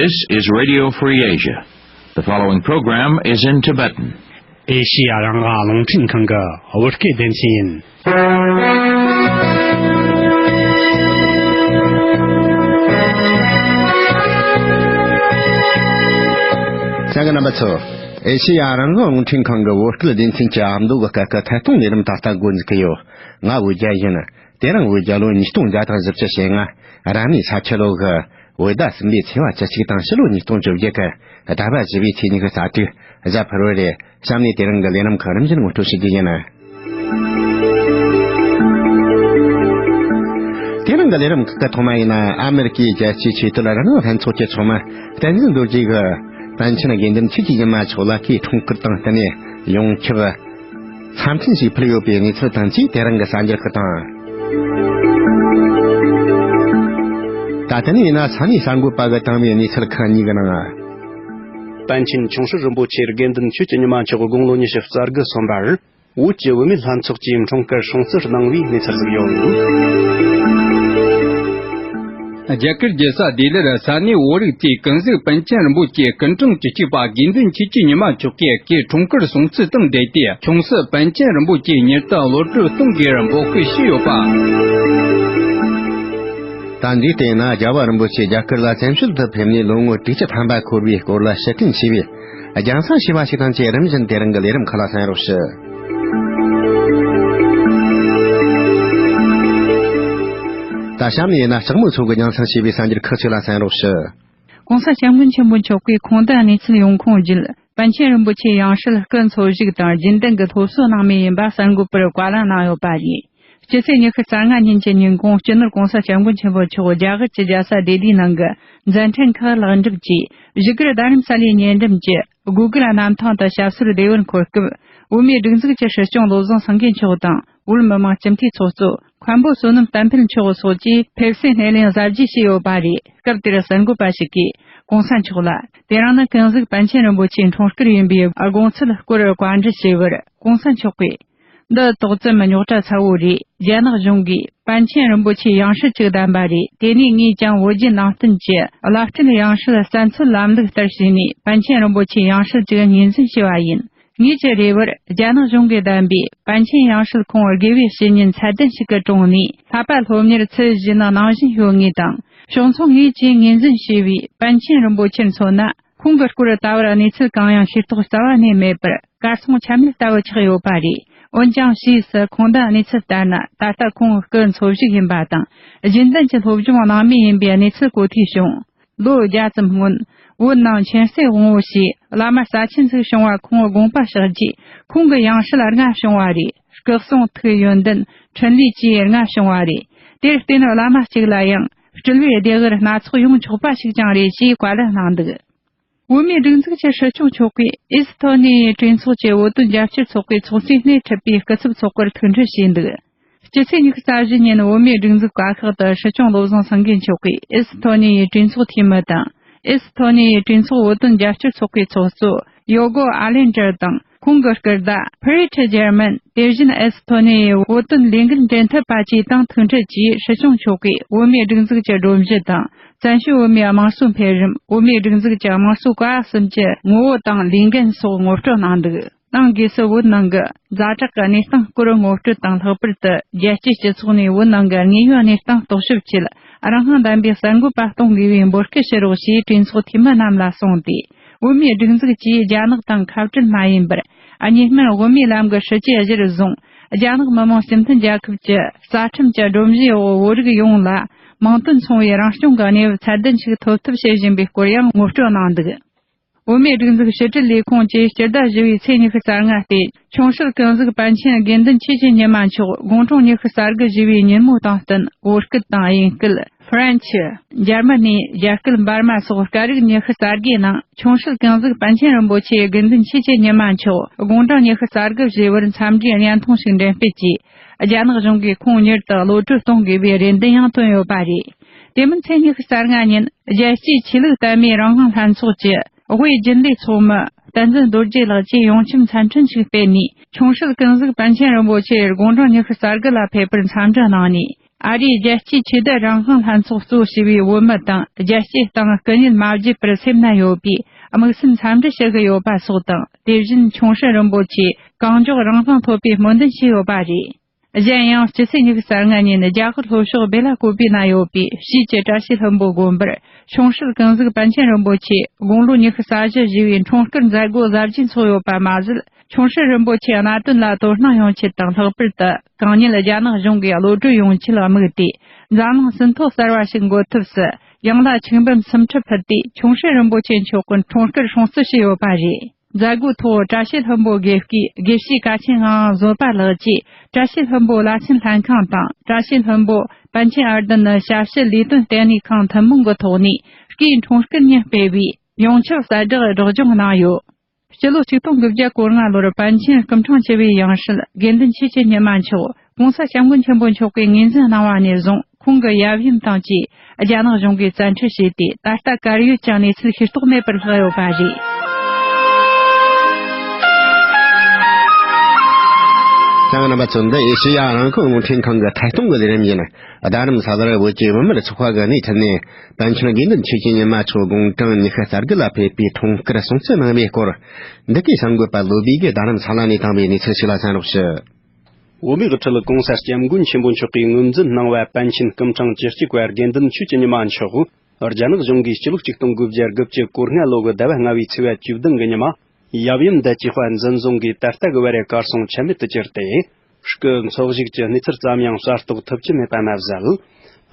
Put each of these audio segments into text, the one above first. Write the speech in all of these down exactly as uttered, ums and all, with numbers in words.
This is Radio Free Asia. The following program is in Tibetan. ཨེ་ཤི་ཡ་རང་དབང་རླུང་འཕྲིན་ཁང་གི་བོད་སྐད་སྡེ་ཚན་ཡིན། གསན་མཁན་རྣམ་པ་ཚོ། ཨེ་ཤི་ཡ་རང་དབང་རླུང་འཕྲིན་ཁང་གི་བོད་སྐད་སྡེ་ཚན་གྱི་ཨ་མདོ་གི་སྐད་ཀྱི་ཐད་གཏོང་ལས་རིམ་ད་ལྟ་འགོ་འཛུགས་ཀྱི་ཡོད། ང་བོད་རྒྱལ་ཡིན། དེ་རིང་བོད་རྒྱལ་ལོ་ཉིས་སྟོང་བརྒྱ་དང་བཞི་བཅུ་ཞེ་ལྔ། རབ་གནས་ས་ཁྱི་ལོ་གི་བོད་ཟླ་གསུམ་པའི་ཚེས་པ་བཅུ་གཅིག་དང་ཕྱི་ལོ་ཉིས་སྟོང་བཅོ་བརྒྱད་ཀྱི་ཟླ་བ་བཞི་པའི་ཚེས་ཉི་ཤུ་རྩ་དྲུག། གཟའ་ཕུར་བུ་རེད། གཤམ་ནས་དེ་རིང་གི་ལས་རིམ་ཁག་རིམ་བཞིན་ངོ་སྤྲོད་ཞུ་རྒྱུ་ཡིན། དེ་རིང་གི་ལས་རིམ་ཁག་གི་ཐོག་མ་ཡིན་ན། ཨ་མེ་རི་ཀའི་རྒྱལ་སྤྱིའི་ཆོས་དད་རང་དབང་ལྷན་ཚོགས་ཀྱི་ཚོགས་མི་བསྟན་འཛིན་རྡོ་རྗེ་གིས་པཎ་ཆེན་དགེ་འདུན་ཆོས་ཀྱི་ཉི་མ་མཆོག་ལ་སྐུའི་འཁྲུངས་སྐར་དང་བསྟུན་ནས་ཡོངས་ཁྱབ་འཚམས་འཕྲིན་ཞིག་ཕུལ་ཡོད་པའི་གནས་ཚུལ་དང་བཅས་དེ་རིང་གི་གསར་འགྱུར་ཁག་དང་། ད་ལྟ་ནས་ཡིན་ན་ས་གནས་གསར་འགོད་པ་གིས་བཏང་བའི་གནས་ཚུལ་ཁག་གཉིས་ཀྱི་ནང་། པཎ་ཆེན་ཆུང་སྲིད་རིན་པོ་ཆེ་དགེ་འདུན་ཆོས་ཀྱི་ཉི་མ་མཆོག་དགུང་ལོ་ཉི་ཤུ་རྩ་དགུ་སོན་པར། བོད་ཀྱི་བུད་མེད་ལྷན་ཚོགས་ཀྱིས་འཁྲུངས་སྐར་སྲུང་བརྩི་གནང་བའི་གནས་ཚུལ་ཞིག་ཡོད། རྒྱ་གར་རྒྱལ་ས་ལྡི་ལིར་ས་གནས་བོད་རིགས་ཚོས་ཀུན་གཟིགས་པཎ་ཆེན་རིན་པོ་ཆེ་སྐུ་འཁྲུངས་བཅུ་གཅིག་པ་དགེ་འདུན་ཆོས་ཀྱི་ཉི་མ་མཆོག་གི་སྐུའི་འཁྲུངས་སྐར་སྲུང་བརྩི་དང་འབྲེལ་ཏེ། ཆུང་སྲིད་པཎ་ཆེན་རིན་པོ་ཆེའི་མྱུར་དུ་གློད་གྲོལ་གཏོང་དགོས་པར་འབོད་སྐུལ་ཞུས་ཡོད་པ། ད་འདིའི་སྟེང་ན་རྒྱལ་བ་རིན་པོ་ཆེ་རྒྱ་གར་ལ་བཙན་བྱོལ་དུ་ཕེབས་ནས་ལོ་ངོ་དྲུག་ཅུ་ཐམ་པ་འཁོར་བའི་སྐོར་ལ་ཕྱིར་དྲན་ཞུས་པའི་རྒྱང་སྲིང་ཞུས་པ་ཞིག་དང་བཅས་རིམ་བཞིན་དེ་རིང་གི་ལས་རིམ་ཁག་ལ་གསན་རོགས་ཞུ། ད་གཤམ་ནས་ཡིན་ན་ལྕགས་མོ་མཚོ་གིས་རྒྱང་སྲིང་ཞུས་པའི་གསར་འགྱུར་ཁག་ཅིག་ལ་གསན་རོགས་ཞུ། ༸གོང་ས་༸སྐྱབས་མགོན་ཆེན་པོ་མཆོག་གིས་ཁོང་དུ་གནས་ཚུལ་ཡོང་ཁུངས་བརྒྱུད། པཎ་ཆེན་རིན་པོ་ཆེའི་ཡང་སྲིད་སྐུ་འཚོ་བཞུགས་དང་རྒྱུན་ལྡན་གྱི་སློབ་གསོ་གནང་མུས་ཡིན་པ་གསར་འགོད་པར་བཀའ་ལན་གནང་ཡོད་པ་རེད། སྤྱི་ཚེས་ཉི་ཤུ་རྩ་ལྔ་ཉིན་གྱི་ཉིན་གུང་སྤྱི་ནོར་༸གོང་ས་༸སྐྱབས་མགོན་ཆེན་པོ་མཆོག་རྒྱ་གར་གྱི་རྒྱལ་ས་ལྡི་ལིའི་ནང་གི་མཛད་འཕྲིན་ཁག་ལེགས་འགྲུབ་ཀྱིས། བཞུགས་སྒར་རྡ་རམ་ས་ལའི་ཉེ་འགྲམ་གྱི་སྒོ་སྒར་གནམ་ཐང་དུ་ཞབས་སོར་བདེ་བར་འཁོད་སྐབས། བོད་མིའི་སྒྲིག་འཛུགས་ཀྱི་སྲིད་སྐྱོང་བློ་བཟང་སེང་གེ་མཆོག་དང་། བོད་མི་མང་སྤྱི་འཐུས་ཚོགས་གཙོ་མཁན་པོ་བསོད་ནམས་བསྟན་འཕེལ་མཆོག་སོགས་ཀྱིས་ཕེབས་བསུའི་སྣེ་ལེན་གཟབ་རྒྱས་བྱས་ཡོད་པ་རེད། སྐབས་དེར་གསར་འགོད་པ་ཞིག་གིས་༸གོང་ས་མཆོག་ལ། དེ་རིང་ནི་ཀུན་གཟིགས་པཎ་ཆེན་རིན་པོ་ཆེའི་འཁྲུངས་སྐར་ཡིན་པའི་དགོངས་ཚུལ་སྐོར་བཀའ་འདྲི་ཞུས་པར། ༸གོང་ས་མཆོག་གིས། འདི་ཏོག་ཙམ་རྙོག་དྲ་ཚ་བོ་རེད། རྒྱ་ནག་གཞུང་གིས་པཎ་ཆེན་རིན་པོ་ཆེའི་ཡང་སྲིད་ཅིག་བདམས་པ་རེད། དེ་ནས་ངས་ཀྱང་བོད་བརྒྱུད་ནང་བསྟན་གྱི་བླ་སྤྲུལ་ཡང་སྲིད་བཙན་འཚོལ་ལམ་ལུགས་ལྟར་བྱས་ནས། པཎ་ཆེན་རིན་པོ་ཆེའི་ཡང་སྲིད་ཅིག་ངོས་འཛིན་བྱས་པ་ཡིན། ངེད་ཀྱི་རེ་བར། རྒྱ་ནག་གཞུང་གིས་བདམས་པའི་པཎ་ཆེན་ཡང་སྲིད་ཁོང་དགེ་བའི་བཤེས་གཉེན་ཚད་ལྡན་ཞིག་གི་དྲུང་ནས། འཕགས་པ་སློབ་གཉེར་ཚུལ་བཞིན་ནང་བཞིན་ཡོད་ངེས་དང་། བྱུང་ཚོགས་ངེས་ཀྱིས་ངོས་འཛིན་བྱས་པའི་པཎ་ཆེན་རིན་པོ་ཆེར་མཚོན་ན། ཁོང་གི་སྐོར་ད་བར་གནས་ཚུལ་གང་ཡང་ཤེས་རྟོགས་རྩ་བ་ནས་མེད་པར། གར་སོང་ཆ་མེད་ལྟ་བུ་ཆགས་ཡོད་པ་རེད། འོན་ཀྱང་། ཕྱིས་སུ་ཁོང་དུ་གནས་ཚུལ་ལྟར་ན། ད་ལྟ་ཁོང་སྐུ་འཚོ་བཞུགས་ཡིན་པ་དང་། རྒྱུན་ལྡན་གྱི་སློབ་སྦྱོང་གནང་མུས་ཡིན་པའི་གནས་ཚུལ་གོ་ཐོས་བྱུང་། ལོ་བརྒྱ་ཙམ་སྔོན། བོད་ནང་མཁྱེན་བརྩེ་དབང་པོ་ཞེས་བླ་མ་རྩ་ཆེན་ཞིག་བྱུང་བ་ཁོང་དགོངས་པ་ཞུ་རྗེས། ཁོང་གི་ཡང་སྲིད་ལྔ་བྱུང་བ་རེད། སྐུ་གསུང་ཐུགས་ཡོན་ཏན་འཕྲིན་ལས་བཅས་ལྔ་བྱུང་བ་རེད། དེར་བརྟེན་བླ་མ་གཅིག་ལ་ཡང་སྤྲུལ་པའི་སྡེ་བར་སྣ་ཚོགས་ཡོང་ཆོག་པ་ཞིག་ཀྱང་རེད་ཅེས་བཀའ་ལན་གནང་འདུག། བོད་མིའི་སྒྲིག་འཛུགས་ཀྱི་སྲིད་སྐྱོང་མཆོག་གིས་ཨེ་སི་ཐོ་ནི་ཡའི་གྲོས་ཚོགས་ཀྱི་བོད་དོན་རྒྱབ་སྐྱོར་ཚོགས་པའི་ཚོགས་གཙོས་སྣེ་ཁྲིད་པའི་སྐུ་ཚབ་ཚོགས་པར་ཐུགས་འཕྲད་བྱས་འདུག། སྤྱི་ཚེས་ཉི་ཤུ་རྩ་བཞི་ཉིན་བོད་མིའི་སྒྲིག་འཛུགས་བཀའ་ཤག་ཏུ་སྲིད་སྐྱོང་བློ་བཟང་སེང་གེ་མཆོག་གིས་ཨེ་སི་ཐོ་ནི་ཡའི་གྲོས་ཚོགས་འཐུས་མི་དང་། ཨེ་སི་ཐོ་ནི་ཡའི་གྲོས་ཚོགས་བོད་དོན་རྒྱབ་སྐྱོར་ཚོགས་པའི་ཚོགས་གཙོ་ཡོ་གོ་ཨ་ལེན་ཏྲར་དང་། ཁོང་གི་སྐུ་ཟླ་ཕི་རི་ཐི་ཇར་མན། དེ་བཞིན་ཨེ་སི་ཐོ་ནི་ཡའི་བོད་དོན་ལས་འགུལ་འབྲེལ་མཐུད་པ་བཅས་དང་ཐུག་འཕྲད་ཀྱིས། སྲིད་སྐྱོང་མཆོག་གིས་བོད་མིའི་སྒྲིག་འཛུགས་ཀྱི་སྒྲོམ་གཞི་དང་། བཙན་བྱོལ་བོད་མིའི་དམངས་གཙོའི་འཕེལ་རིམ། བོད་མིའི་སྒྲིག་འཛུགས་ཀྱི་དམངས་གཙོའི་བཀའ་གསུམ་གྱི་ངོ་བོ་དང་ལས་འགན་སོགས་ངོ་སྤྲོད་གནང་འདུག། ཏང་སྒོས་སུ་བོད་ནང་གི་ཛ་དྲག་གི་གནས་སྟངས་སྐོར་ངོ་སྤྲོད་དང་། ལྷག་པར་དུ་རྒྱལ་སྤྱིའི་སྤྱི་ཚོགས་ནས་བོད་ནང་གི་དངོས་ཡོད་གནས་སྟངས་རྟོག་ཞིབ་ཆེད། རང་དབང་ལྡན་པའི་གསར་འགོད་པ་གཏོང་དགོས་པའི་འབོད་སྐུལ་ཞུ་རོགས་ཞེས་གྲོས་ཚོགས་འཐུས་མི་རྣམས་ལ་གསུངས་ཏེ། བོད་མིའི་སྒྲིག་འཛུགས་ཀྱིས་རྒྱ་ནག་དང་ཁ་བྲལ་མ་ཡིན་པར། གཉིས་སྨན་དབུ་མའི་ལམ་གྱི་སྲིད་ཇུས་གཞིར་བཟུང་། རྒྱ་ནག་མི་དམངས་སྤྱི་མཐུན་རྒྱལ་ཁབ་ཀྱི་རྩ་ཁྲིམས་ཀྱི་སྒྲོམ་གཞིའི་འོག་བོད་རིགས་ཡོངས་ལ་མིང་དོན་མཚུངས་པའི་རང་སྐྱོང་གི་གནས་བབ་ཚད་ལྡན་ཞིག་ཐོབ་ཐབས་བྱེད་བཞིན་པའི་སྐོར་ཡང་ངོ་སྤྲོད་གནང་འདུག། བོད་མིའི་སྒྲིག་འཛུགས་ཕྱི་དྲིལ་ལས་ཁུངས་ཀྱིས་སྤྱི་ཟླ་བཞི་པའི་ཚེས་ཉི་ཤུ་རྩ་ལྔ་སྟེ། ཆུང་སྲིད་ཀུན་གཟིགས་པཎ་ཆེན་དགེ་འདུན་ཆོས་ཀྱི་ཉི་མ་མཆོག་དགུང་གྲངས་ཉི་ཤུ་རྩ་དགུ་བཞེས་པའི་ཉིན་མོ་དང་བསྟུན། བོད་སྐད་དང་དབྱིན་སྐད། ཧྥ་རན་ཆི། འཇར་མ་ནི། རྒྱ་སྐད་འབར་མ་སོགས་སྐད་རིགས་ཉི་ཤུ་རྩ་དགུའི་ནང་། ཆུང་སྲིད་ཀུན་གཟིགས་པཎ་ཆེན་རིན་པོ་ཆེ་དགེ་འདུན་ཆོས་ཀྱི་ཉི་མ་མཆོག་དགུང་གྲངས་ཉི་ཤུ་རྩ་དགུ་བཞེས་པར་འཚམས་འདྲིའི་བརྙན་ཐུང་ཞིག་འགྲེམས་སྤེལ་གྱིས། རྒྱ་ནག་གཞུང་གིས་ཁོང་མྱུར་དུ་གློད་གྲོལ་གཏོང་དགོས་པའི་རེ་འདུན་ཡང་བཏོན་ཡོད་པ་རེད། དེ་མིན་ཚེས་ཉི་ཤུ་རྩ་ལྔ་ཉིན། རྒྱལ་སྤྱིའི་ཆོས་ལུགས་དད་མོས་རང་དབང་ལྷན་ཚོགས་ཀྱི་དབུས་རྒྱུན་ལས་ཚོགས་མི་བསྟན་འཛིན་རྡོ་རྗེ་ལགས་ཀྱིས་ཡོངས་ཁྱབ་འཚམས་འཕྲིན་ཞིག་སྤེལ་ནས། ཆུང་སྲིད་ཀུན་གཟིགས་པཎ་ཆེན་རིན་པོ་ཆེ་དགུང་གྲངས་ཉི་ཤུ་རྩ་དགུ་ལ་ཕེབས་པར་འཚམས་འདྲི་གནང་ནས། ཨ་རིའི་རྒྱལ་གཅེས་ཆོས་དད་རང་དབང་ལྷན་ཚོགས་གཙོ་བྱས་པའི་བོད་མི་དང་རྒྱལ་གཅེས་སྟེང་སྐུ་ཉིད་མ་བརྗེད་པར་སེམས་ན་ཡོད་པའི་དམིགས་བསལ་འཚམས་འདྲི་ཞུ་གི་ཡོད་པ་སོགས་དང་། དེ་བཞིན་ཆུང་ཧྲི་རིན་པོ་ཆེ་གང་མགྱོགས་རང་དབང་ཐོབ་པའི་སྨོན་འདུན་ཞུས་ཡོད་པ་རེད། གཞན་ཡང་སྤྱི་ཚེས་ཉི་ཤུ་རྩ་ལྔ་ཉིན་རྒྱ་གར་ལྷོ་ཕྱོགས་བེ་ལ་ཀུ་པི་ན་ཡོད་པའི་ཞིས་ཀྱི་བཀྲ་ཤིས་ལྷུན་པོ་དགོན་པར་ཆུང་ཧྲི་ཀུན་གཟིགས་པཎ་ཆེན་རིན་པོ་ཆེ་དགུང་ལོ་ཉི་ཤུ་རྩ་བཞི་བཞེས་པའི་འཁྲུངས་སྐར་མཛད་སྒོ་གཟབ་རྒྱས་འཚོགས་ཡོད་པ་མ་ཟད། ཆུང་ཧྲི་རིན་པོ་ཆེའི་གནད་དོན་ལ་དོ་སྣང་ཡོང་ཆེད་དང་། ལྷག་པར་དུ་གང་ཉིད་རྒྱ་ནག་གཞུང་གིས་གློད་གྲོལ་ཡོང་ཆེད་དམིགས་ཏེ། འཛམ་གླིང་ཟིན་ཐོ་གསར་བ་ཞིག་འགོད་ཐབས་སུ། ཡང་ལ་ཆིག་འབུམ་སུམ་ཁྲི་ཕུལ་ཏེ། ཆུང་ཧྲི་རིན་པོ་ཆེ་མཆོག་གི་འཁྲུངས་སྐར་སྲུང་བརྩི་ཞུས་ཡོད་པ་རེད། མཛད་སྒོའི་ཐོག་བཀྲ་ཤིས་ལྷུན་པོ་དགེ་བཤེས་དགེ་བཤེས་ཀ་ཆེན་ངག་དབང་བཟོད་པ་ལགས་ཀྱིས། བཀྲ་ཤིས་ལྷུན་པོ་བླ་ཆེན་ལྷན་ཁང་དང་། བཀྲ་ཤིས་ལྷུན་པོ་པཎ་ཆེན་ཨར་དན་ནི་ཞབས་ཞུ་ལས་དོན་ལྟེ་གནས་ཁང་ཐུན་མོང་གི་ཐོག་ནས། སྐུའི་འཁྲུངས་སྐར་ཉིན་སྤེལ་བའི་ཡོངས་ཁྱབ་གསལ་བསྒྲགས་སྒྲོག་སྦྱང་གནང་ཡོད། སྤྱི་ལོ་ཆིག་སྟོང་དགུ་བརྒྱ་གོ་ལྔ་ལོར་པཎ་ཆེན་སྐུ་ཕྲེང་བཅུ་བའི་ཡང་སྲིད་དགེ་འདུན་ཆོས་ཀྱི་ཉི་མ་མཆོག་༸གོང་ས་༸སྐྱབས་མགོན་ཆེན་པོ་མཆོག་གིས་ངོས་འཛིན་གནང་བ་ནས་བཟུང་། ཁོང་གི་ཡབ་ཡུམ་དང་བཅས་རྒྱ་ནག་གཞུང་གིས་བཙན་ཁྲིད་བྱས་ཏེ། ད་ལྟ་གར་ཡོད་ཀྱང་གནས་ཚུལ་ཤེས་རྟོགས་མེད་པར་ལྷག་ཡོད་པ་རེད། ཀྱང་རྣམ་པ་ཚོ། འདི་ཨེ་ཤེ་ཡ་རང་དབང་རླུང་འཕྲིན་ཁང་གི་ཐད་གཏོང་གི་ལས་རིམ་ཡིན། རྡ་རམ་ས་ལར་བོད་ཀྱི་བུད་མེད་ཚོགས་པ་གི་སྣེ་ཁྲིད་ནས། པཎ་ཆེན་དགེ་འདུན་ཆོས་ཀྱི་ཉི་མ་མཆོག་དགུང་གྲངས་ཉི་ཤུ་རྩ་དགུ་ལ་ཕེབས་པའི་འཁྲུངས་སྐར་སྲུང་བརྩི་གནང་བའི་སྐོར། འདི་གའི་གསར་འགོད་པ་བློ་བྷེ་གིས་རྡ་རམ་ས་ལ་ནས་བཏང་བའི་གནས་ཚུལ་ཞིག་ལ་གསན་རོགས་ཞུ། བོད་མིའི་དབུ་ཁྲིད་༸གོང་ས་༸སྐྱབས་མགོན་ཆེན་པོ་མཆོག་གིས་ངོས་འཛིན་གནང་བ། པཎ་ཆེན་སྐུ་ཕྲེང་བཅུ་གཅིག་པ་དགེ་འདུན་ཆོས་ཀྱི་ཉི་མ་མཆོག་རྒྱ་ནག་གཞུང་གིས་སྤྱི་ལོ་ཆིག་སྟོང་དགུ་བརྒྱ་དགུ་བཅུ་གོ་ལྔ་ལོ་གི་ཟླ་བ་ལྔ་བའི་ཚེས་པ་བཅུ་བདུན་གི་ཉི་མ། ཡབ་ཡུམ་བདེ་སྐྱིད་དཔལ་འཛིན་བཟུང་གིས་ད་ལྟ་གི་བར་གར་སོང་ཆ་མེད་དུ་གྱུར་ཏེ། སྐུ་འཚོ་བཞུགས་ཀྱི་གནས་ཚུལ་ཙམ་ཡང་གསལ་རྟོགས་ཐུབ་ཀྱི་མེད་པ་མ་ཟད།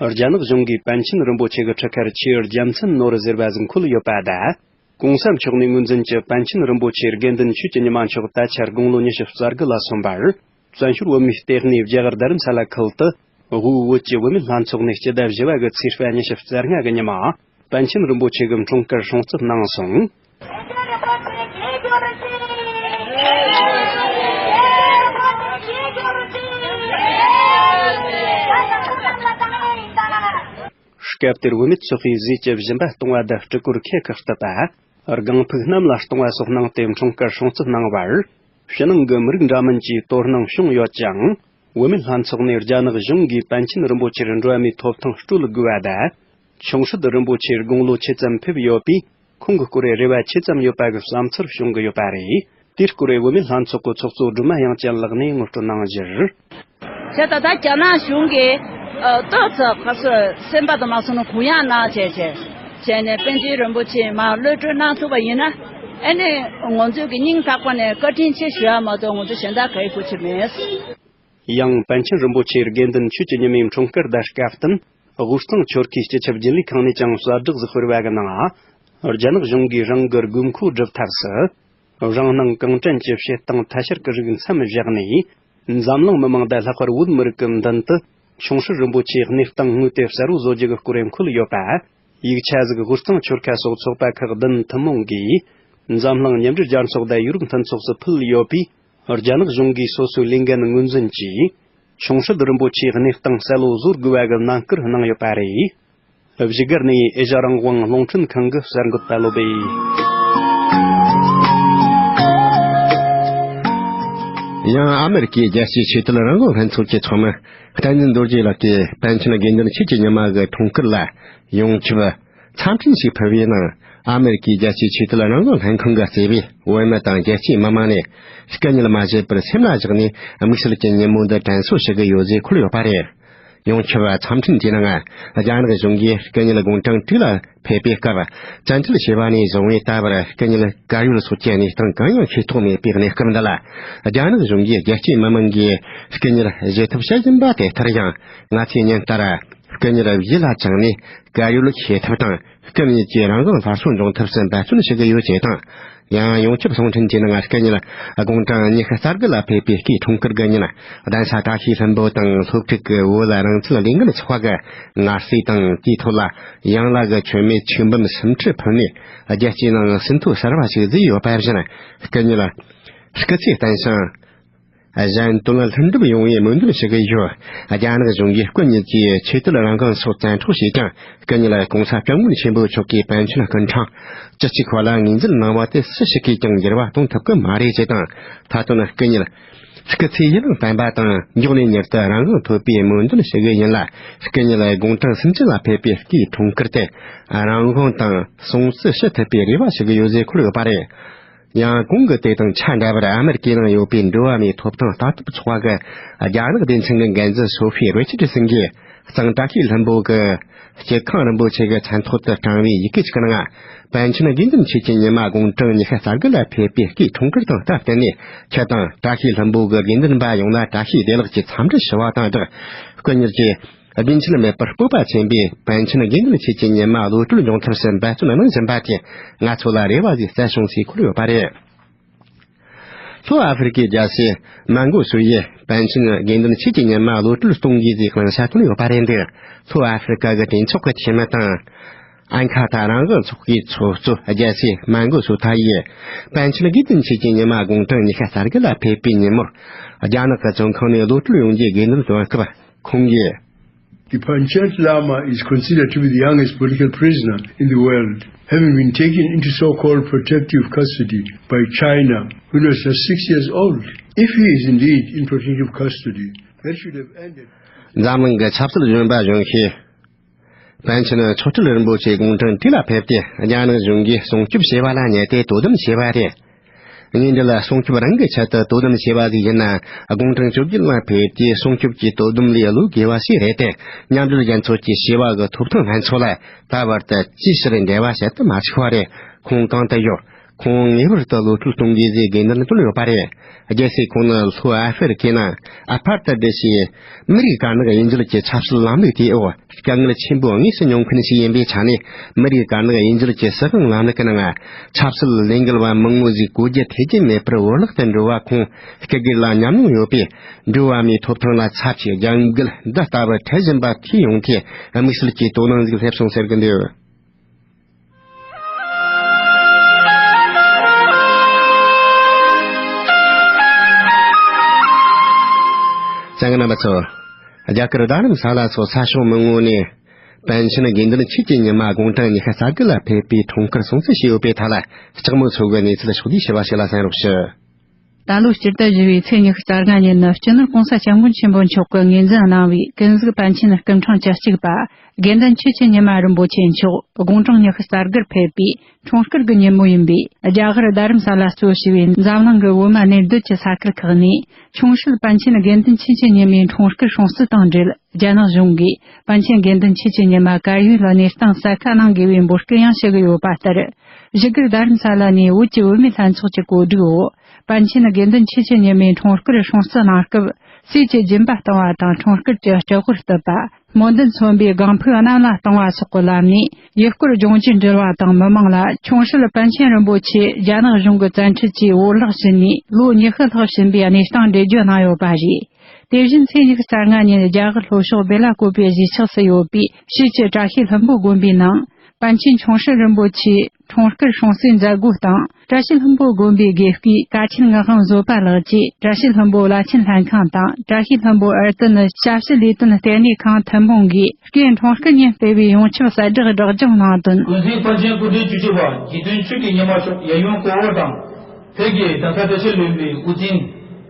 རྒྱ་ནག་གཞུང་གིས་པཎ་ཆེན་རིན་པོ་ཆེ་གི་འཁྲུངས་སྐར་ཆེས་རྒྱལ་མཚན་ནོར་ཟེར་བ་ཟིག་འཁོད་ཡོད་པ་དང་། གོང་ས་མཆོག་ནས་ངོས་འཛིན་གྱི་པཎ་ཆེན་རིན་པོ་ཆེ་དགེ་འདུན་ཆོས་ཀྱི་ཉི་མ་མཆོག་ད་ཆར་དགུང་ལོ་ཉི་ཤུ་རྩ་དགུ་ལ་སོན་པར། བཙན་བྱོལ་བོད་མིའི་ལྟེ་གནས་རྒྱ་གར་རྡ་རམ་ས་ལ་ཁུལ་དུ། དབུས་བོད་ཀྱི་བུད་མེད་ལྷན་ཚོགས་ནས་སྤྱི་ཟླ་བཞི་པ་གི་ཚེས་པ་ཉི་ཤུ་རྩ་ལྔ་གི་ཉི་མ། པཎ་ཆེན་རིན་པོ་ཆེ་གི་འཁྲུངས་སྐར་སྲུང་བརྩི་གནང་སོང་། སྐབས་དེར་བུད་མེད་ཚོགས་པའི་ཟས་ཀྱི་སྦྱིན་པ་གཏོང་བ་དང་སྤྲུལ་སྐོར་ཁྱེད་ཀྱི་བསྟོད་པ། སྒང་ཕུག་གནམ་ལ་གཏོང་བ་སོགས་གནང་སྟེ་འཁྲུངས་སྐར་སྲུང་བརྩི་གནང་བར། ཕྱི་ནང་གི་མི་རིགས་འདྲ་མིན་གྱིས་དོ་སྣང་བྱུང་ཡོད་ཅིང་། བུད་མེད་ལྷན་ཚོགས་ནས་རྒྱ་ནག་གཞུང་གིས་པཎ་ཆེན་རིན་པོ་ཆེར་མགྲོན་མིའི་ཐོབ་ཐང་སྤྲོད་དགོས་པ་དང་། ཆུང་ཧྲི་རིན་པོ་ཆེར་དགུང་ལོ་ཆེ་ཙམ་ཕེབས་ཡོད་པས། ཁོང་གི་སྐོར་རེ་བ་ཆེ་ཙམ་ཡོད་པ་གི་བསམ་ཚུལ་བྱུང་གི་ཡོད་པ་རེད། དེའི་སྐོར་བུད་མེད་ལྷན་ཚོགས་ཀྱི་ཚོགས་གཙོ་སྒྲོལ་མ་དབྱངས་ཅན་ལགས་ནས་ངོ་སྤྲོད་གནང་ཕྱིར། བྱས་ད་ལྟ་རྒྱ་ནག་གཞུང་གིས་ཨ་ཏོག་ཙམ་ཁ་སོ་སེམས་པ་དང་མ་སོང་ན་གུ་ཡངས་གནང་བྱས་བྱས་བྱས་ནས་པཎ་ཆེན་རིན་པོ་ཆེ་མར་གློད་གྲོལ་གནང་ཐུབ་པ་ཡིན་ན། ཨ་ནི་ང་ཚོས་ཀྱི་སྙིང་ཐག་པ་ནས་བཀའ་དྲིན་ཆེ་ཞུ་ཡ་མ་གཏོགས་ང་ཚོ་གཞན་དག་ག་ཡི་གོ་ཆེ་མེད། ཡང་པཎ་ཆེན་རིན་པོ་ཆེ་དགེ་འདུན་ཆོས་ཀྱི་ཉི་མའི་འཁྲུངས་སྐར་དང་སྐབས་བསྟུན། དབུས་གཙང་ཆོལ་ཁའི་སྤྱི་ཁྱབ་རྒྱུན་ལས་ཁང་ནས་ཀྱང་གསལ་བསྒྲགས་ཤིག་སྤེལ་བ་གི་ནང་། རྒྱ་ནག་གཞུང་གིས་རང་གི་དགོས་མཁོ་སྒྲུབ་ཐབས་སུ། རང་སྣང་གང་དྲན་གྱིས་བྱེད་སྟངས་ཐ་ཤལ་གྱི་རིགས་མཚམས་བཞག་ནས། འཛམ་གླིང་མི་མང་དང་ལྷག་པར་བོད་མི་རིགས་ཀྱི་མདུན་དུ། ཆུང་ཧྲི་རིན་པོ་ཆེའི་གནས་སྟངས་དངོས་དེ་གསལ་བོ་བཟོ་རྒྱུ་གི་སྐོར་འཁོད་ཡོད་པ། ཡིག་ཆ་ཟིག་དབུས་གཙང་ཆོལ་ཁ་སོགས་ཚོགས་པ་ཁག་བདུན་ཐུན་མོང་གིས། འཛམ་གླིང་མཉམ་འབྲེལ་རྒྱལ་ཚོགས་དང་ཡུ་རོབ་མཐུན་ཚོགས་སུ་ཕུལ་ཡོད་པས། རྒྱ་ནག་གཞུང་གིས་སོ་སོའི་ལས་འགན་ངོས་འཛིན་གྱིས། ཆུང་ཧྲི་རིན་པོ་ཆེའི་གནས་སྟངས་གསལ་བོ་བཟོ་དགོས་པ་གི་ནན་སྐུལ་གནང་ཡོད་པ་རེད། བཞུགས་སྒར་ནས་ཨེ་ཤ་རང་དབང་རླུང་འཕྲིན་ཁང་གི་གསར་འགོད་པ་བློ་བྷེ། ཡང་ཨ་མེ་རི་ཀའི་རྒྱལ་སྤྱིའི་ཆོས་དད་རང་དབང་ལྷན་ཚོགས་ཀྱི་ཚོགས་མི་བསྟན་འཛིན་རྡོ་རྗེ་ལགས་ཀྱིས་པཎ་ཆེན་དགེ་འདུན་ཆོས་ཀྱི་ཉི་མ་གི་འཁྲུངས་སྐར་ལ་ཡོངས་ཁྱབ་འཚམས་འཕྲིན་ཞིག་ཕུལ་བའི་ནང་། ཨ་མེ་རི་ཀའི་རྒྱལ་སྤྱིའི་ཆོས་དད་རང་དབང་ལྷན་ཁང་གིས་གཙོས་པའི་བོད་མི་དང་རྒྱལ་སྤྱིའི་མི་མང་ནས་སྐུ་ཉིད་མ་བརྗེད་པར་སེམས་ལ་བཞག་ནས་དམིགས་བསལ་གྱི་ཉིན་མོ་འདི་དྲན་གསོ་ཞུ་གི་ཡོད་ཅེས་འཁོད་ཡོད་པ་རེད། ཡོངས་ཁྱབ་འཚམས་འཕྲིན་དེའི་ནང་། རྒྱ་ནག་གཞུང་གིས་སྐུ་ཉིད་དགུང་གྲངས་དྲུག་ལ་ཕེབས་པའི་སྐབས། བཙན་ཁྲིད་བྱས་པ་ནས་བཟུང་བའི་ད་བར་སྐུ་ཉིད་གར་ཡོད་སོགས་ཀྱི་གནས་སྟངས་གང་ཡང་ཤེས་རྟོགས་མེད་པའི་གནས་སྐབས་འདི་ལ། རྒྱ་ནག་གཞུང་གིས་རྒྱལ་སྤྱིའི་མི་མང་གིས་སྐུ་ཉིད་བཞེས་ཐབས་བྱེད་བཞིན་པ་དེ་ལྟར་ཡང་། ང་ཚོས་ཉིན་ལྟར་སྐུ་ཉིད་བཞི་ལ་བཅངས་ནས་གར་ཡོད་བྱེད་ཐབས་དང་། སྐུ་ཉིད་ཀྱི་རང་དབང་སླར་གསོ་འབྱུང་ཐབས་སུ་འབད་བརྩོན་ཞུ་གི་ཡོད་ཅེས་དང་། ཡང་ཡོངས་ཁྱབ་གསུང་འཕྲིན་དེའི་ནང་། སྐུ་ཉིད་དགུང་གྲངས་ཉི་ཤུ་རྩ་དགུ་ལ་ཕེབས་པའི་སྐུའི་འཁྲུངས་སྐར་གྱི་ཉིན། གདན་ས་བཀྲ་ཤིས་ལྷུན་པོ་དང་སློབ་ཕྲུག་གི་བོད་རང་བཙན་ལས་འགུལ་ཚོགས་པ་གི་མངའ་སྲས་དང་། དེའི་ཐོག་ལ་ཡང་ལ་གི་མཆོད་མེ་ཆིག་འབུམ་སུམ་ཁྲི་ཕུལ་ནས། རྒྱལ་སྤྱིའི་ནང་ཟིན་ཐོ་གསར་བ་ཞིག་བཟོས་ཡོད་པ་བཞིན། སྐུ་ཉིད་སྐུ་ཚེ་བརྟན་ཞིང་། གཞན་དོན་ལ་ལྷུན་གྲུབ་ཡོང་བའི་སྨོན་འདུན་ཞུ་གི་ཡོད། རྒྱ་ནག་གཞུང་གིས་སྐུ་ཉིད་ཀྱི་ཆོས་དད་རང་དབང་སོགས་བཙན་འཕྲོག་བྱས་ཀྱང་། སྐུ་ཉིད་༸གོང་ས་༸སྐྱབས་མགོན་ཆེན་པོ་མཆོག་གིས་པཎ་ཆེན་སྐུ་ཕྲེང་བཅུ་གཅིག་པ་ལ་ངོས་འཛིན་གནང་བ་དེ་སུ་ཞིག་གིས་ཀྱང་འགྱུར་བ་གཏོང་ཐུབ་ཀྱི་མ་རེད་ཅེས་དང་། མཐའ་དོན་སྐུ་ཉིད་ སྐུ་ཚེ་ཡུན་རིང་བརྟན་པ་དང་། མགྱོགས་ནས་མྱུར་དུ་རང་དབང་ཐོབ་པའི་སྨོན་འདུན་ཞུ་གི་ཡིན་ལ། སྐུ་ཉིད་དགུང་གྲངས་སུམ་ཅུ་ལ་ཕེབས་པའི་སྐུའི་འཁྲུངས་སྐར་དེ་རང་དབང་དང་སྲུང་བརྩི་ཞུ་ཐུབ་པའི་རེ་བ་ཞུ་གི་ཡོད་ཅེས་འཁོད་ཡོད་པ་རེད། ཡང་གོང་གི་དེ་དང་ཆ་འདྲ་བར། ཨ་མེ་རི་ཀའི་ནང་ཡོད་པའི་འགྲོ་བ་མིའི་ཐོབ་ཐང་ལྟ་རྟོག་ཚོགས་པ་གི་རྒྱ་ནག་སྡེ་ཚན་གྱི་འགན་འཛིན་སོ་ཧྥི་རི་ཆར་ཌི་སན་གྱིས། གཙང་བཀྲ་ཤིས་ལྷུན་པོ་གི་སྐྱིད་ཁང་རིན་པོ་ཆེ་གི་མཚན་ཐོག་ཏུ་བཀྲམ་བའི་ཡི་གེ་གཅིག་གི་ནང་། པཎ་ཆེན་དགེ་འདུན་ཆོས་ཀྱི་ཉི་མ་དགུང་གྲངས་ཉི་ཤུ་རྩ་དགུ་ལ་ཕེབས་པའི་སྐུའི་འཁྲུངས་སྐར་དང་སྟབས་བསྟུན་ནས། ཁྱེད་དང་བཀྲ་ཤིས་ལྷུན་པོ་གི་དགེ་འདུན་པ་ཡོངས་ལ་བཀྲ་ཤིས་བདེ་ལེགས་ཀྱི་འཚམས་འདྲི་ཞུ་བ་དང་སྦྲགས། སྐུ་ཉིད་ཀྱིས་རྒྱུན་ཆད་མེད་པར་སྤོབས་པ་ཆེན་པོས་པཎ་ཆེན་དགེ་འདུན་ཆོས་ཀྱི་ཉི་མ་བློ་གྲོས་འབྱུང་ཐབས་སུ་འབད་བརྩོན་གནང་བཞིན་པ་དེས་ང་ཚོ་ལ་རེ་བ་ཞིག་སྩལ་བྱུང་ཞེས་འཁོད་ཡོད་པ་རེད། ལྷོ་ཨ་ཧྥེ་རི་ཀའི་རྒྱལ་སྲས་མན་གོ་སུ་ཡིས་པཎ་ཆེན་དགེ་འདུན་ཆོས་ཀྱི་ཉི་མ་བློ་གྲོས་གཏོང་དགོས་ཞེས་གླེང་བྱ་བཏོན་ཡོད་པ་རེད་འདུག་ལྷོ་ཨ་ཧྥེ་རི་ཀ་གི་གྲོས་ཚོགས་ཀྱི་འཐུས་མི་དང་། ཨན་ཁ་ཐ་རང་དབང་ཚོགས་པའི་ཚོགས་གཙོ་རྒྱལ་སྲས་མན་གོ་སུ་ཐ་ཡིས། པཎ་ཆེན་དགེ་འདུན་ཆོས་ཀྱི་ཉི་མ་དགུང་གྲངས་ཉི་ཤུ་རྩ་དགུ་ལ་ཕེབས་པའི་ཉིན་མོར། རྒྱ་ནག་གི་བཙོན་ཁང་ནས་གློད་གྲོལ་ཡོང་རྒྱུའི་དགོས་འདུན་བཏོན་སྐབས། ཁོང་གིས། The Panchen Lama is considered to be the youngest political prisoner in the world, having been taken into so-called protective custody by China when he was just six years old. If he is indeed in protective custody, that should have ended. འཛམ་གླིང་གི་ཆབ་སྲིད་གཞོན་པ་གཞོན་ཤོས། པཎ་ཆེན་མཆོག་སྤྲུལ་རིན་པོ་ཆེ་དགུང་གྲངས་དྲུག་ལ་ཕེབས་ཏེ། རྒྱ་ནག་གཞུང་གིས་སྲུང་སྐྱོབ་བྱས་པ་ལ་ཉེས་ཏེ་དོ་དམ་བྱས་པ་རེད། ཉིན་འདི་ལ་སྲུང་སྐྱོབ་རང་གི་ཆེད་དུ་དོ་དམ་བྱས་པ་ཞིག་ཡིན་ན། དགུང་གྲངས་བཅོ་བརྒྱད་ལ་ཕེབས་ཏེ་སྲུང་སྐྱོབ་ཀྱི་དོ་དམ་ལས་བློ་དགོས་པ་ཞིག་རེད་དེ། མཉམ་འབྲེལ་རྒྱལ་ཚོགས་ཀྱི་བྱིས་པ་གི་ཐོབ་ཐང་ལྷན་ཚོགས་ལ་ད་བར་དུ་ཅིའི་ཕྱིར་འབྲེལ་བ་བྱེད་དུ་མ་བཅུག་པ་རེད། ཁོང་གང་དུ་ཡོད། ཁོང་ངེས་པར་དུ་གློད་གྲོལ་གཏོང་དགོས་ཞེས་དགོས་འདུན་བཏོན་ཡོད་པ་རེད། རྒྱལ་སྲས་ཁོང་ནི་ལྷོ་ཨ་ཧྥེ་རི་ཁའི་ནང་ཨ་ཕར་ཏཱའི་ཞེས་མི་རིགས་དཀར་ནག་དབྱེ་འབྱེད་ཀྱི་ཆབ་སྲིད་ལམ་ལུགས་དེའི་འོག་དཀའ་ངལ་ཆེན་པོ་དངོས་སུ་མྱོང་མཁན་ཞིག་ཡིན་པའི་ཆ་ནས། མི་རིགས་དཀར་ནག་དབྱེ་འབྱེད་ཀྱི་སྲིད་དབང་ལམ་ལུགས་ཀྱི་ནང་ཆབ་སྲིད་ལས་འགུལ་བ་མང་བོ་ཞིག་གོ་རྒྱུ་ཐེ་ཚོམ་མེད་པར་བོར་བརླག་ཏུ་འགྲོ་བ་ཁོང་སྐུ་སྒེར་ལ་ཉམས་མྱོང་ཡོད་པས། འགྲོ་བ་མིའི་ཐོབ་ཐང་ལ་ཚབས་ཆེའི་རྒྱབ་འགལ་འདི་ལྟ་བུ་འཕྲད་བཞིན་པ་ཐོས་ཡོང་དུས། དམིགས་བསལ་གྱི་དོ་སྣང་ཞིག་སླེབས་སོང་ཟེར་གྱི་འདུག་གསན་མཁན་རྣམ་པ་ཚོ། རྒྱ་གར་རྡ་རམ་ས་ལ་སོགས་ས་ཕྱོགས་མང་བོ་ནས་པཎ་ཆེན་དགེ་འདུན་ཆོས་ཀྱི་ཉི་མ་དགུང་གྲངས་ཉི་ཤུ་རྩ་དགུ་ལ་ཕེབས་པའི་འཁྲུངས་སྐར་སྲུང་བརྩི་བྱས་ཡོད་པའི་ཐད་ལ། ལྕགས་མོ་མཚོ་གི་གནས་ཚུལ་ཕྱོགས་བསྡུས་ཞུ་བ་ཞིག་ལ་གསན་རོགས་ཞུ། ད་ལོ་སྤྱི་ཟླ་བཞི་པའི་ཚེས་ཉི་ཤུ་རྩ་ལྔ་ཉིན་ནི་སྤྱི་ནོར་༸གོང་ས་༸སྐྱབས་མགོན་ཆེན་པོ་མཆོག་གིས་ངོས་འཛིན་གནང་བའི་ཀུན་གཟིགས་པཎ་ཆེན་སྐུ་ཕྲེང་བཅུ་གཅིག་པ་དགེ་འདུན་ཆོས་ཀྱི་ཉི་མ་རིན་པོ་ཆེ་མཆོག་དགུང་གྲངས་ཉི་ཤུ་རྩ་དགུར་ཕེབས་པའི་འཁྲུངས་སྐར་གྱི་ཉིན་མོ་ཡིན་པས། རྒྱ་གར་རྡ་རམ་ས་ལ་གཙོ་བྱས་པའི་འཛམ་གླིང་གི་བོད་མི་གནས་སྡོད་ཀྱི་ས་ཁུལ་ཁག་ནས་ཆུང་སྲིད་པཎ་ཆེན་དགེ་འདུན་ཆོས་ཀྱི་ཉི་མའི་འཁྲུངས་སྐར་སྲུང་བརྩི་དང་འབྲེལ། རྒྱ་ནག་གཞུང་གིས་པཎ་ཆེན་དགེ་འདུན་ཆོས་ཀྱི་ཉི་མ་གར་ཡོད་གནས་སྟངས་གསལ་ཁ་གནང་དགོས་པའི་འབོད་སྐུལ་ཡང་ཞུ་གི་ཡོད་པ་ལྟར། བཞུགས་སྒར་རྡ་རམ་ས་ལ་ནས་བོད་ཀྱི་བུད་མེད་ལྷན་ཚོགས་ཀྱི་གོ་སྒྲིག་འོག་པཎ་ཆེན་དགེ་འདུན་ཆོས་ཀྱི་ཉི་མའི་འཁྲུངས་སྐར་སྲུང་བརྩི་གནང་སྐབས། ཟས་ཀྱི་སྦྱིན་པ་གཏོང་བ་དང་། འཁྲུངས་སྐར་གྱི་སྤྲད་ཧོར་བཏབ་པ། སྨོན་འདུན་མཚོན་པའི་སྒང་ཕུག་གནམ་ལ་གཏོང་བ་སོགས་ཀྱི་ལམ་ནས་ཡུལ་སྐོར་ལྗོངས་རྒྱུ་འབྲེལ་བ་དང་། མི་མང་ལ་ཆུང་སྲིད་པཎ་ཆེན་རིན་པོ་ཆེ་རྒྱ་ནག་གཞུང་གི་བཙན་ཁྲིད་ཀྱིས་བོར་བརླག་ཕྱིན་ནས་ལོ་ཉི་ཤུ་ལྷག་ཕྱིན་པའི་གནས་སྟངས་འགྲེལ་བརྗོད་གནང་ཡོད་པ་རེད། དེ་བཞིན་ཚེས་ཉི་ཤུ་རྩ་ལྔ་ཉིན་རྒྱ་གར་ལྷོ་ཕྱོགས་བེ་ལ་ཀོ་པའི་གཞིས་ཆགས་སུ་ཡོད་པའི་ཕྱིས་ཀྱི་བཀྲ་ཤིས་ལྷུན་པོ་དགོན་པའི་ནང་། པཎ་ཆེན་ཆུང་སྲིད་རིན་པོ་ཆེའི་འཁྲུངས་སྐར་སྲུང་བརྩིའི་མཛད་སྒོ་དང་། བཀྲ་ཤིས་ལྷུན་པོ་དགོན་པའི་དགེ་བསྐོས་ཀ་ཆེན་ངག་དབང་བཟོད་པ་ལགས་ཀྱིས་བཀྲ་ཤིས་ལྷུན་པོ་བླ་ཆེན་ལྷན་ཁང་དང་། བཀྲ་ཤིས་ལྷུན་པོ་ཨར་ཏི་ནི་ཞབས་ཞུ་ལས་དོན་ལྟེ་གནས་ཁང་ཐུན་མོང་གིས་སྐུའི་འཁྲུངས་སྐར་ཉིན་སྤེལ་བའི་ཡོངས་ཁྱབ་གསལ་བསྒྲགས་སྒྲོག་སྦྱང་གནང་དོན། ཀུན་གཟིགས་པཎ་ཆེན་སྐུ་ཕྲེང་བཅུ་གཅིག་པ་དགེ་འདུན་ཆོས་ཀྱི་ཉི་མ་མཆོག་གཡས་གཡོན་སྐོར་བ་དང་། བོད་ཀྱི་གདན་ས་བཀྲ་ཤིས་ལྷུན་པོའི་དབུ་འཛིན།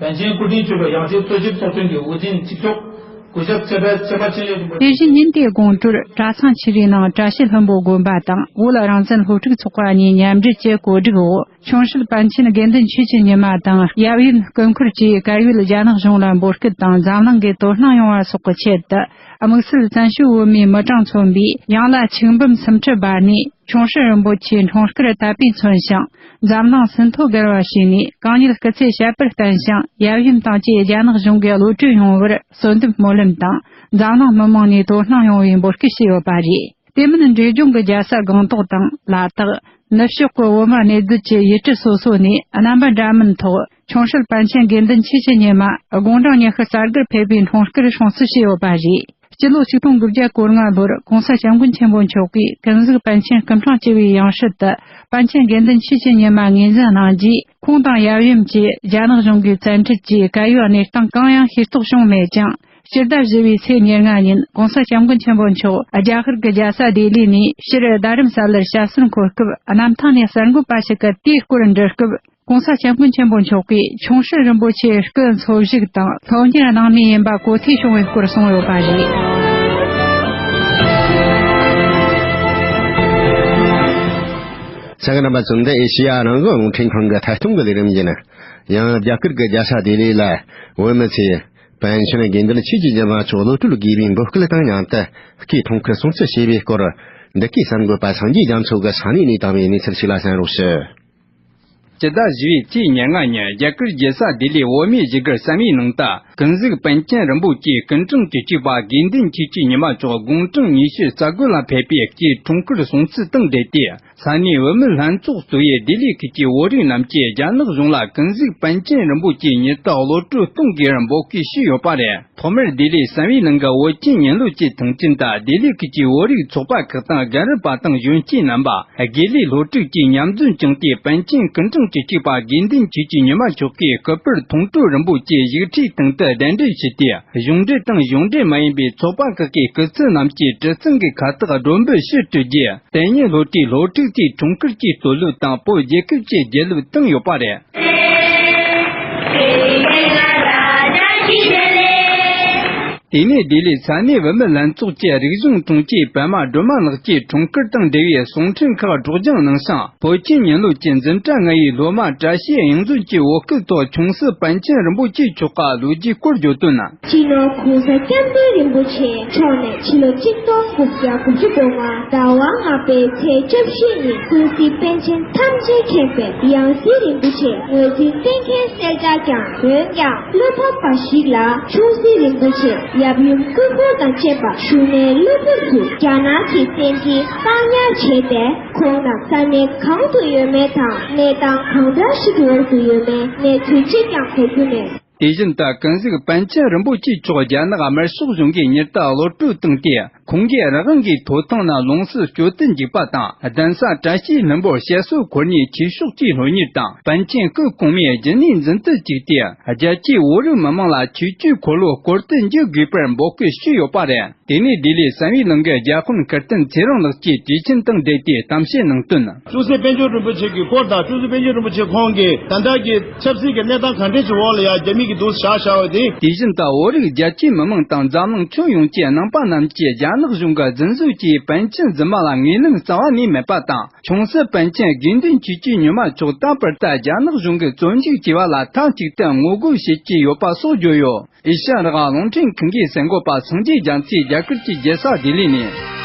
པཎ་ཆེན་སྐུ་ཕྲེང་བཅུ་པ་ཡང་སྲིད་གཙོ་ཆེན་ཚོགས་ཆུང་གི་དབུ་འཛིན་གཅིག་ལྕོགས་སྐུ་ཞབས་ཆེ་བྲག་ཆེ་པ་ཆེན་ལེགས་རིན་པོ་ཆེ། དེ་བཞིན་ཉིན་དེའི་དགོང་དྲོར་གྲྭ་ཚང་ཆོས་རའི་ནང་བཀྲ་ཤིས་ལྷུན་པོ་དགོན་པ་དང་བོད་རང་བཙན་སློབ་ཕྲུག་ཚོགས་པ་གཉིས་མཉམ་འབྲེལ་གྱིས་གོ་སྒྲིག་འོག་ཆུང་སྲིད་པཎ་ཆེན་དགེ་འདུན་ཆོས་ཀྱི་ཉི་མ་དང་ཡབ་ཡུམ་སྐུ་འཁོར་བཅས་གར་ཡོད་རྒྱ་ནག་གཞུང་ལ་འབོད་སྐུལ་དང་འཛམ་གླིང་གི་དོ་སྣང་ཡོང་བ་སོགས་ཀྱི་ཆེད་དུ། དམིགས་བསལ་བཙན་བྱོལ་བོད་མིའི་མི་གྲངས་མཚོན་པའི་ཡང་ལ་ཆིག་འབུམ་སུམ་ཁྲི་འབར་ནས། ཆུང་སྲིད་རིན་པོ་ཆེའི་འཁྲུངས་སྐར་དད་པས་མཚོན་ཞིང་། འཛམ་གླིང་ཟིན་ཐོ་བརྒལ་བ་བྱས་ནས། གང་ཉིད་སྐུ་ཚེ་ཞབས་པད་བརྟན་ཞིང་། ཡབ་ཡུམ་དང་བཅས་རྒྱ་ནག་གཞུང་གི་བློ་གྲོས་ཡོང་བར་གསོལ་འདེབས་སྨོན་ལམ་དང་། འཛམ་གླིང་མི་མང་ནས་དོ་སྣང་ཡོང་བའི་འབོད་སྐུལ་བྱས་ཡོད་པ་རེད། དེ་མིན་འབྲས་ལྗོངས་ཀྱི་རྒྱལ་ས་སྒང་ཏོག་དང་ལ་དྭགས། ནུབ་ཕྱོགས་ཀྱི་བོད་མི་གནས་སྡོད་ཀྱི་ཡུལ་གྲུ་སོ་སོ་ནས་རྣམ་པ་འདྲ་མིན་ཐོག་ཆུང་སྲིད་པཎ་ཆེན་དགེ་འདུན་ཆོས་ཀྱི་ཉི་མ་དགུང་གྲངས་ཉི་ཤུ་རྩ་དགུར་ཕེབས་པའི་འཁྲུངས་སྐར་སྲུང་བརྩི་བྱས་ཡོད་པ་རེད། སྤྱི་ལོ་ཆིག་སྟོང་དགུ་བརྒྱ་གོ་ལྔ་ལོར་༸གོང་ས་༸སྐྱབས་མགོན་ཆེན་པོ་མཆོག་གིས་ཀུན་གཟིགས་པཎ་ཆེན་སྐུ་ཕྲེང་བཅུ་བའི་ཡང་སྲིད་དུ་པཎ་ཆེན་དགེ་འདུན་ཆོས་ཀྱི་ཉི་མ་ངོས་འཛིན་གནང་རྗེས། ཁོང་དང་ཡབ་ཡུམ་གྱིས་རྒྱ་ནག་གཞུང་གི་བཙན་ཁྲིད་ཀྱིས་བཀལ་ཡོད་གནས་སྟངས་གང་ཡང་ཤེས་རྟོགས་བྱུང་མེད་ཀྱང་། སྤྱི་ཟླ་བཞི་པའི་ཚེས་ཉེར་ལྔ་ཉིན་༸གོང་ས་༸སྐྱབས་མགོན་ཆེན་པོ་མཆོག་རྒྱ་གར་གྱི་རྒྱལ་ས་ལྡི་ལི་ནས་ཕྱིར་རྡ་རམ་ས་ལར་ཞབས་སོར་འཁོད་སྐབས། གནམ་ཐང་ནས་གསར་འགོད་པ་ཞིག་གིས་དེའི་སྐོར་འདྲི་སྐབས། ༸གོང་ས་༸སྐྱབས་མགོན་ཆེན་པོ་མཆོག་གིས་ཆུང་ཧྲི་རིན་པོ་ཆེའི་སྐུ་འཚོ་བཞུགས་དང་སློབ་གཉེར་གནང་མུས་ཡིན་པ་གོ་ཐོས་བྱུང་བའི་སྐོར་གསུངས་ཡོད་པ་རེད། གསན་མཁན་རྣམ་པ་ཚོ། འདི་ཨེ་ཤེ་ཡ་རང་དབང་རླུང་འཕྲིན་ཁང་གི་ཐད་གཏོང་གི་ལས་རིམ་ཡིན། ཡང་རྒྱ་གར་གྱི་རྒྱལ་ས་ལྡི་ལི་ལ་བོད་མི་ཚོས་པཎ་ཆེན་དགེ་འདུན་ཆོས་ཀྱི་ཉི་མ་མཆོག་གློད་གྲོལ་དགོས་པའི་འབོད་སྐུལ་དང་མཉམ་དུ་སྐུའི་འཁྲུངས་སྐར་སྲུང་བརྩི་བྱས་པའི་སྐོར། འདི་གའི་གསར་འགོད་པ་སངས་རྒྱས་རྒྱ་མཚོ་གིས་ས་གནས་ནས་བཏང་བའི་གནས་ཚུལ་ཞིག་ལ་གསན་རོགས་ཞུ། སྤྱི་ཟླ་བཞི་པའི་ཚེས་ཉེར་ལྔ་ཉིན་རྒྱ་གར་རྒྱལ་ས་ལྡི་ལིའི་བོད་མིའི་བཞུགས་སྒར་བསམ་ཡས་གླིང་དུ་ཀུན་གཟིགས་པཎ་ཆེན་རིན་པོ་ཆེའི་སྐུ་ཕྲེང་བཅུ་གཅིག་པ་དགེ་འདུན་ཆོས་ཀྱི་ཉི་མ་མཆོག་དགུང་གྲངས་ཉི་ཤུ་རྩ་དགུ་ལ་ཕེབས་པའི་སྐུའི་འཁྲུངས་སྐར་སྲུང་བརྩི་དང་འབྲེལ་ཏེ། ས་གནས་བོད་མི་ལྷན་ཚོགས་གཙོས་པའི་ལྡི་ལི་ཁུལ་གྱི་བོད་རིགས་རྣམས་ཀྱིས་རྒྱ་ནག་གཞུང་ལ་ཀུན་གཟིགས་པཎ་ཆེན་རིན་པོ་ཆེའི་ཉི་ཐག་གློད་གྲོལ་གཏོང་དགོས་པར་འབོད་སྐུལ་ཞུས་ཡོད་པ་རེད། ཐོག་མར་ལྡི་ལིའི་བསམ་ཡས་གླིང་གི་བོད་ཀྱི་ཉིན་ལོ་བཅུའི་ཐང་ཆེན་དུ་ལྡི་ལི་ཁུལ་གྱི་བོད་རིགས་ཚོགས་པ་ཁག་དང་རྒན་རབས་པ་དང་གཞོན་སྐྱེས་རྣམ་པ། དགེ་ལས་སློབ་ཕྲུག་བཅས་མཉམ་འཛོམས་བྱུང་སྟེ། པཎ་ཆེན་སྐུ་ཕྲེང་བཅུ་གཅིག་པ་དགེ་འདུན་ཆོས་ཀྱི་ཉི་མ་མཆོག་གི་སྐུ་པར་མཐོང་གྲོལ་རིན་པོ་ཆེའི་བཞུགས་ཁྲིའི་སྟེང་དུ་གདན་འདྲེན་ཞུས་ཏེ། གཞུང་འབྲེལ་དང་གཞུང་འབྲེལ་མ་ཡིན་པའི་ཚོགས་པ་ཁག་གི་སྐུ་ཚབ་རྣམས་ཀྱིས་གྲི་གཙང་གི་ཁ་བཏགས་སྒྲོམ་བུ་ཕྱིར་སྤྲོད་རྗེས། དེ་ཉིན་སློབ་གྲྭའི་སློབ་ཕྲུག་ཚོས་འཁྲུངས་སྐར་གྱི་བསྟོད་གླུ་དང་བོད་རྒྱལ་ཁབ་ཀྱི་རྒྱལ་གླུ་བཏང་ཡོད་པ་རེད། དེ་ནས་ལྡི་ལིའི་ས་གནས་བུད་མེད་ལྷན་ཚོགས་ཀྱི་རིག་གཞུང་དྲུང་ཆེ་པད་མ་སྒྲོལ་མ་ལགས་ཀྱིས་འཁྲུངས་སྐར་དང་འབྲེལ་བའི་གསུང་འཕྲིན་ཁག་སྒྲོག་སྦྱང་གནང་ཞིང་། བོད་ཀྱི་ཉིན་ལོ་བཅུའི་འཛིན་གྲྭ་ལྔ་པའི་སློབ་མ་བཀྲ་ཤིས་དབྱངས་འཛོམས་ཀྱིས་བོད་སྐད་ཐོག་ཆུང་སྲིད་པཎ་ཆེན་རིན་པོ་ཆེ་མཆོག་གི་ལོ་རྒྱུས་སྐོར་བརྗོད་དོན། སྤྱི་ནོར་༸གོང་ས་༸སྐྱབས་མགོན་རིན་པོ་ཆེ་མཆོག་ནས་ཕྱི་ལོ་ཆིག་སྟོང་དགུ་བརྒྱ་དགུ་བཅུ་གོ་ལྔ་ཟླ་བ་ལྔ་པའི་ཚེས་བཅུ་བཞི་ཉིན་ཀུན་གཟིགས་པཎ་ཆེན་ཐམས་ཅད་མཁྱེན་པའི་ཡང་སྲིད་རིན་པོ་ཆེ་ངོས་འཛིན་གཏན་འཁེལ་གསལ་བསྒྲགས་ཀྱང་འོན་ཀྱང་བློ་ཕམ་པ་ཞིག་ལ་ཆུང་སྲིད་རིན་པོ་ཆེ་ཡབ་ཡུམ་སྐུ་འཁོར་དང་བཅས་པ་བཞུགས་གནས་གློ་བུར་དུ་རྒྱ་ནག་གི་བཙན་གྱིས་བཀག་ཉར་བྱས་ཏེ། ཁོང་རྣམས་ས་གནས་གང་དུ་ཡོད་མེད་དང་གནས་སྟངས་གང་འདྲ་ཞིག་གི་འོག་ཏུ་ཡོད་མེད་གནས་ཚུལ་གཅིག་ཀྱང་གོ་རྒྱུ་མེད། དེ་བཞིན་དུ་ཀུན་གཟིགས་པཎ་ཆེན་རིན་པོ་ཆེ་མཆོག་རྒྱ་ནག་དམར་ཤོག་གཞུང་གིས་ཉིན་རྟག་གློད་གྲོལ་བཏང་སྟེ། ཁོང་གིས་རང་དབང་གི་ཐོབ་ཐང་ནི་ལོངས་སུ་སྤྱོད་དུ་འཇུག་པ་དང་། གདན་ས་བཀྲ་ཤིས་ལྷུན་པོར་ཞེ་སོར་འཁོར་ནས་ཆོས་ཕྱོགས་ཀྱི་སློབ་གཉེར་དང་པཎ་ཆེན་སྐུ་གོང་མའི་རྒྱུན་གནས་འཛིན་དུ་བཅུག་སྟེ། རྒྱལ་སྤྱིའི་བོད་རིགས་མི་མང་ལ་ཆོས་བརྒྱུད་འཁོར་ལོ་བསྐོར་དུ་འཇུག་དགོས་པར་འབོད་སྐུལ་ཞུས་ཡོད་པ་རེད། དེ་ནས་ལྡི་ལིའི་བསམ་ཡས་གླིང་གི་རྒྱ་དཔོན་ཀིརྟན་ཚེ་རིང་ལགས་ཀྱིས་གྲོས་ཆིངས་དང་འབྲེལ་ཏེ་གཏམ་བཤད་གནང་དོན། ཆུང་སྲིད་པཎ་ཆེན་རིན་པོ་ཆེ་གི་སྐོར་དང་། ཆུང་སྲིད་པཎ་ཆེན་རིན་པོ་ཆེ་ཁོང་གི་ད་ལྟ་གི་ཆབ་སྲིད་ཀྱི་གནས་སྟངས་ག་འདྲ་ཞིག་འོག་ལ་ཡང་རྒྱ་མི་གི་འདུག་བཞག་བཞག་པ་དེ། དེ་བཞིན་དུ་བོད་རིགས་རྒྱལ་སྤྱིའི་མི་མང་དང་འཛམ་གླིང་ཁྱོན་ཡོངས་ཀྱི་ནང་པ་རྣམས་ཀྱིས་རྒྱ་ནག་གཞུང་གི་རྫུན་བཟོ་གྱིས་པཎ་ཆེན་རྫུན་མ་ལ་ངོས་ལེན་རྩ་བ་ནས་མེད་པ་དང་། ཆུང་སྲིད་པཎ་ཆེན་དགེ་འདུན་ཆོས་ཀྱི་ཉི་མ་མཆོག་རྟག་པར་དུ་རྒྱ་ནག་གཞུང་གིས་བཙོན་འཇུག་བྱས་པ་ལ་མཐའ་གཅིག་ཏུ་ངོ་རྒོལ་བྱེད་ཀྱི་ཡོད་པ་སོགས་བརྗོད་ཡོད། ཨེ་ཤ་ཡ་རང་དབང་རླུང་འཕྲིན་ཁང་གི་གསར་འགོད་པ་སངས་རྒྱས་རྒྱ་མཚོས་རྒྱ་གར་གྱི་རྒྱལ་ས་ལྡི་ལི་ནས།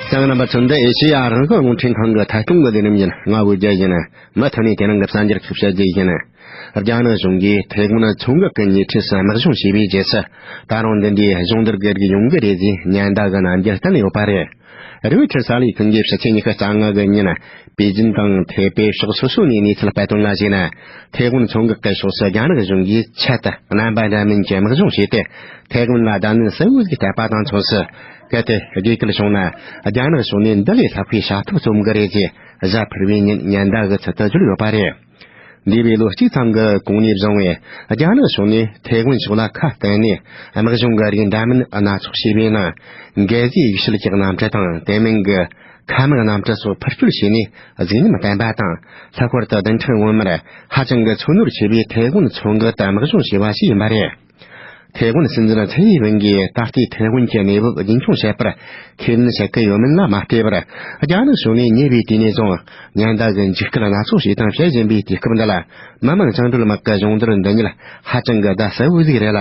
གསན་མཁན་རྣམ་པ་ཚོ། འདི་ཨེ་ཤེ་ཡ་རང་དབང་རླུང་འཕྲིན་ཁང་གི་ཐད་གཏོང་གི་ལས་རིམ་ཡིན། ང་བོད་རྒྱལ་ཡིན། མུ་མཐུད་ནས་དེ་རིང་གི་གསར་འགྱུར་ཁག་བཤད་རྒྱུ་ཡིན། རྒྱ་ནག་གཞུང་གིས་ཐའེ་ཝན་མཚོ་འགག་གི་ཉེ་འཁྲིས་སུ་དམག་སྦྱོང་བྱས་པའི་རྗེས་སུ། ད་རུང་འདི་འདྲའི་སྦྱོང་བརྡར་གྱི་རིགས་ཡོང་གི་རེད་ཅེས་ཉེན་བརྡ་གི་རྣམ་འགྱུར་བསྟན་ཡོད་པ་རེད། རོའི་ཊར་གསར་ལས་ཁང་གིས་ཕྱི་ཚེས་ཉི་ཤུ་རྩ་ལྔ་གི་ཉིན། པེ་ཅིན་དང་ཐའེ་པེ་ཕྱོགས་སོ་སོ་ནས་གནས་ཚུལ་སྤེལ་དོན་ལ་གཞིགས་ན། ཐའེ་ཝན་མཚོ་འགག་གི་ཕྱོགས་སུ་རྒྱ་ནག་གཞུང་གིས་ཆེད་དུ་རྣམ་པ་འདྲ་མིན་གྱི་དམག་སྦྱོང་བྱས་ཏེ། ཐའེ་ཝན་ལ་བརྡ་ལན་གསལ་བོ་ཞིག་སྤྲད་པ་དང་མཚུངས་སུ། གལ་ཏེ་དགོས་གལ་བྱུང་ན། རྒྱ་ནག་ཕྱོགས་ནས་འདི་ལས་ལྷག་པའི་བྱ་ཐབས་རྩོམ་གི་རེད་ཅེས། གཟའ་ཕུར་བུའི་ཉིན་ཉེན་བརྡ་གི་ཚུལ་དུ་བརྗོད་ཡོད་པ་རེད། འདས་པའི་ལོ་གཅིག་ཙམ་གྱི་གོང་ནས་བཟུང་བའི་རྒྱ་ནག་ཕྱོགས་ནས་ཐའེ་ཝན་ཕྱོགས་ལ་ཁ་གཏད་ནས་དམག་སྦྱོང་གི་རིགས་འདྲ་མིན་སྣ་ཚོགས་བྱས་པའི་ནང་། འགད་བཟོའི་ཡུལ་ཤུལ་གྱི་གནམ་གྲུ་དང་དེ་མིན་གྱི་མཁའ་དམག་གནམ་གྲུ་སོགས་འཕུར་སྐྱོད་བྱས་ནས་གཟུགས་བརྙན་བསྟན་པ་དང་། ལྷག་པར་དུ་བདུན་ཕྲག་སྔོན་མར་ཧ་ཅང་གི་ཚོར་རྣོར་ཆེ་བའི་ཐའེ་ཝན་མཚོ་འགག་ཏུ་དམག་སྦྱོང་བྱས་པ་ཞིག་ཡིན་པ་རེད། ཐའེ་ཝན་སྲིད་འཛིན་ཚའེ་ཡིན་ཝེན་གྱིས་ད་ལྟའི་ཐའེ་ཝན་གྱི་གནས་བབ་རྒྱུན་འཁྱོངས་བྱེད་པར་ཁས་ལེན་བྱེད་ཀྱི་ཡོད་མིན་ལ་མ་ལྟོས་པར། རྒྱ་ནག་ཕྱོགས་ནས་ཉེ་བའི་དུས་ནས་བཟུང་ཉེན་བརྡ་གི་འཇིགས་སྐུལ་སྣ་ཚོགས་བྱས་དང་བྱེད་བཞིན་པའི་དུས་སྐབས་འདི་ལ། མི་དམངས་བཅིངས་འགྲོལ་དམག་གི་སྦྱོང་བརྡར་འདི་ཉིད་ཧ་ཅང་གི་བརྡ་གསལ་བོ་ཞིག་རེད་ལ།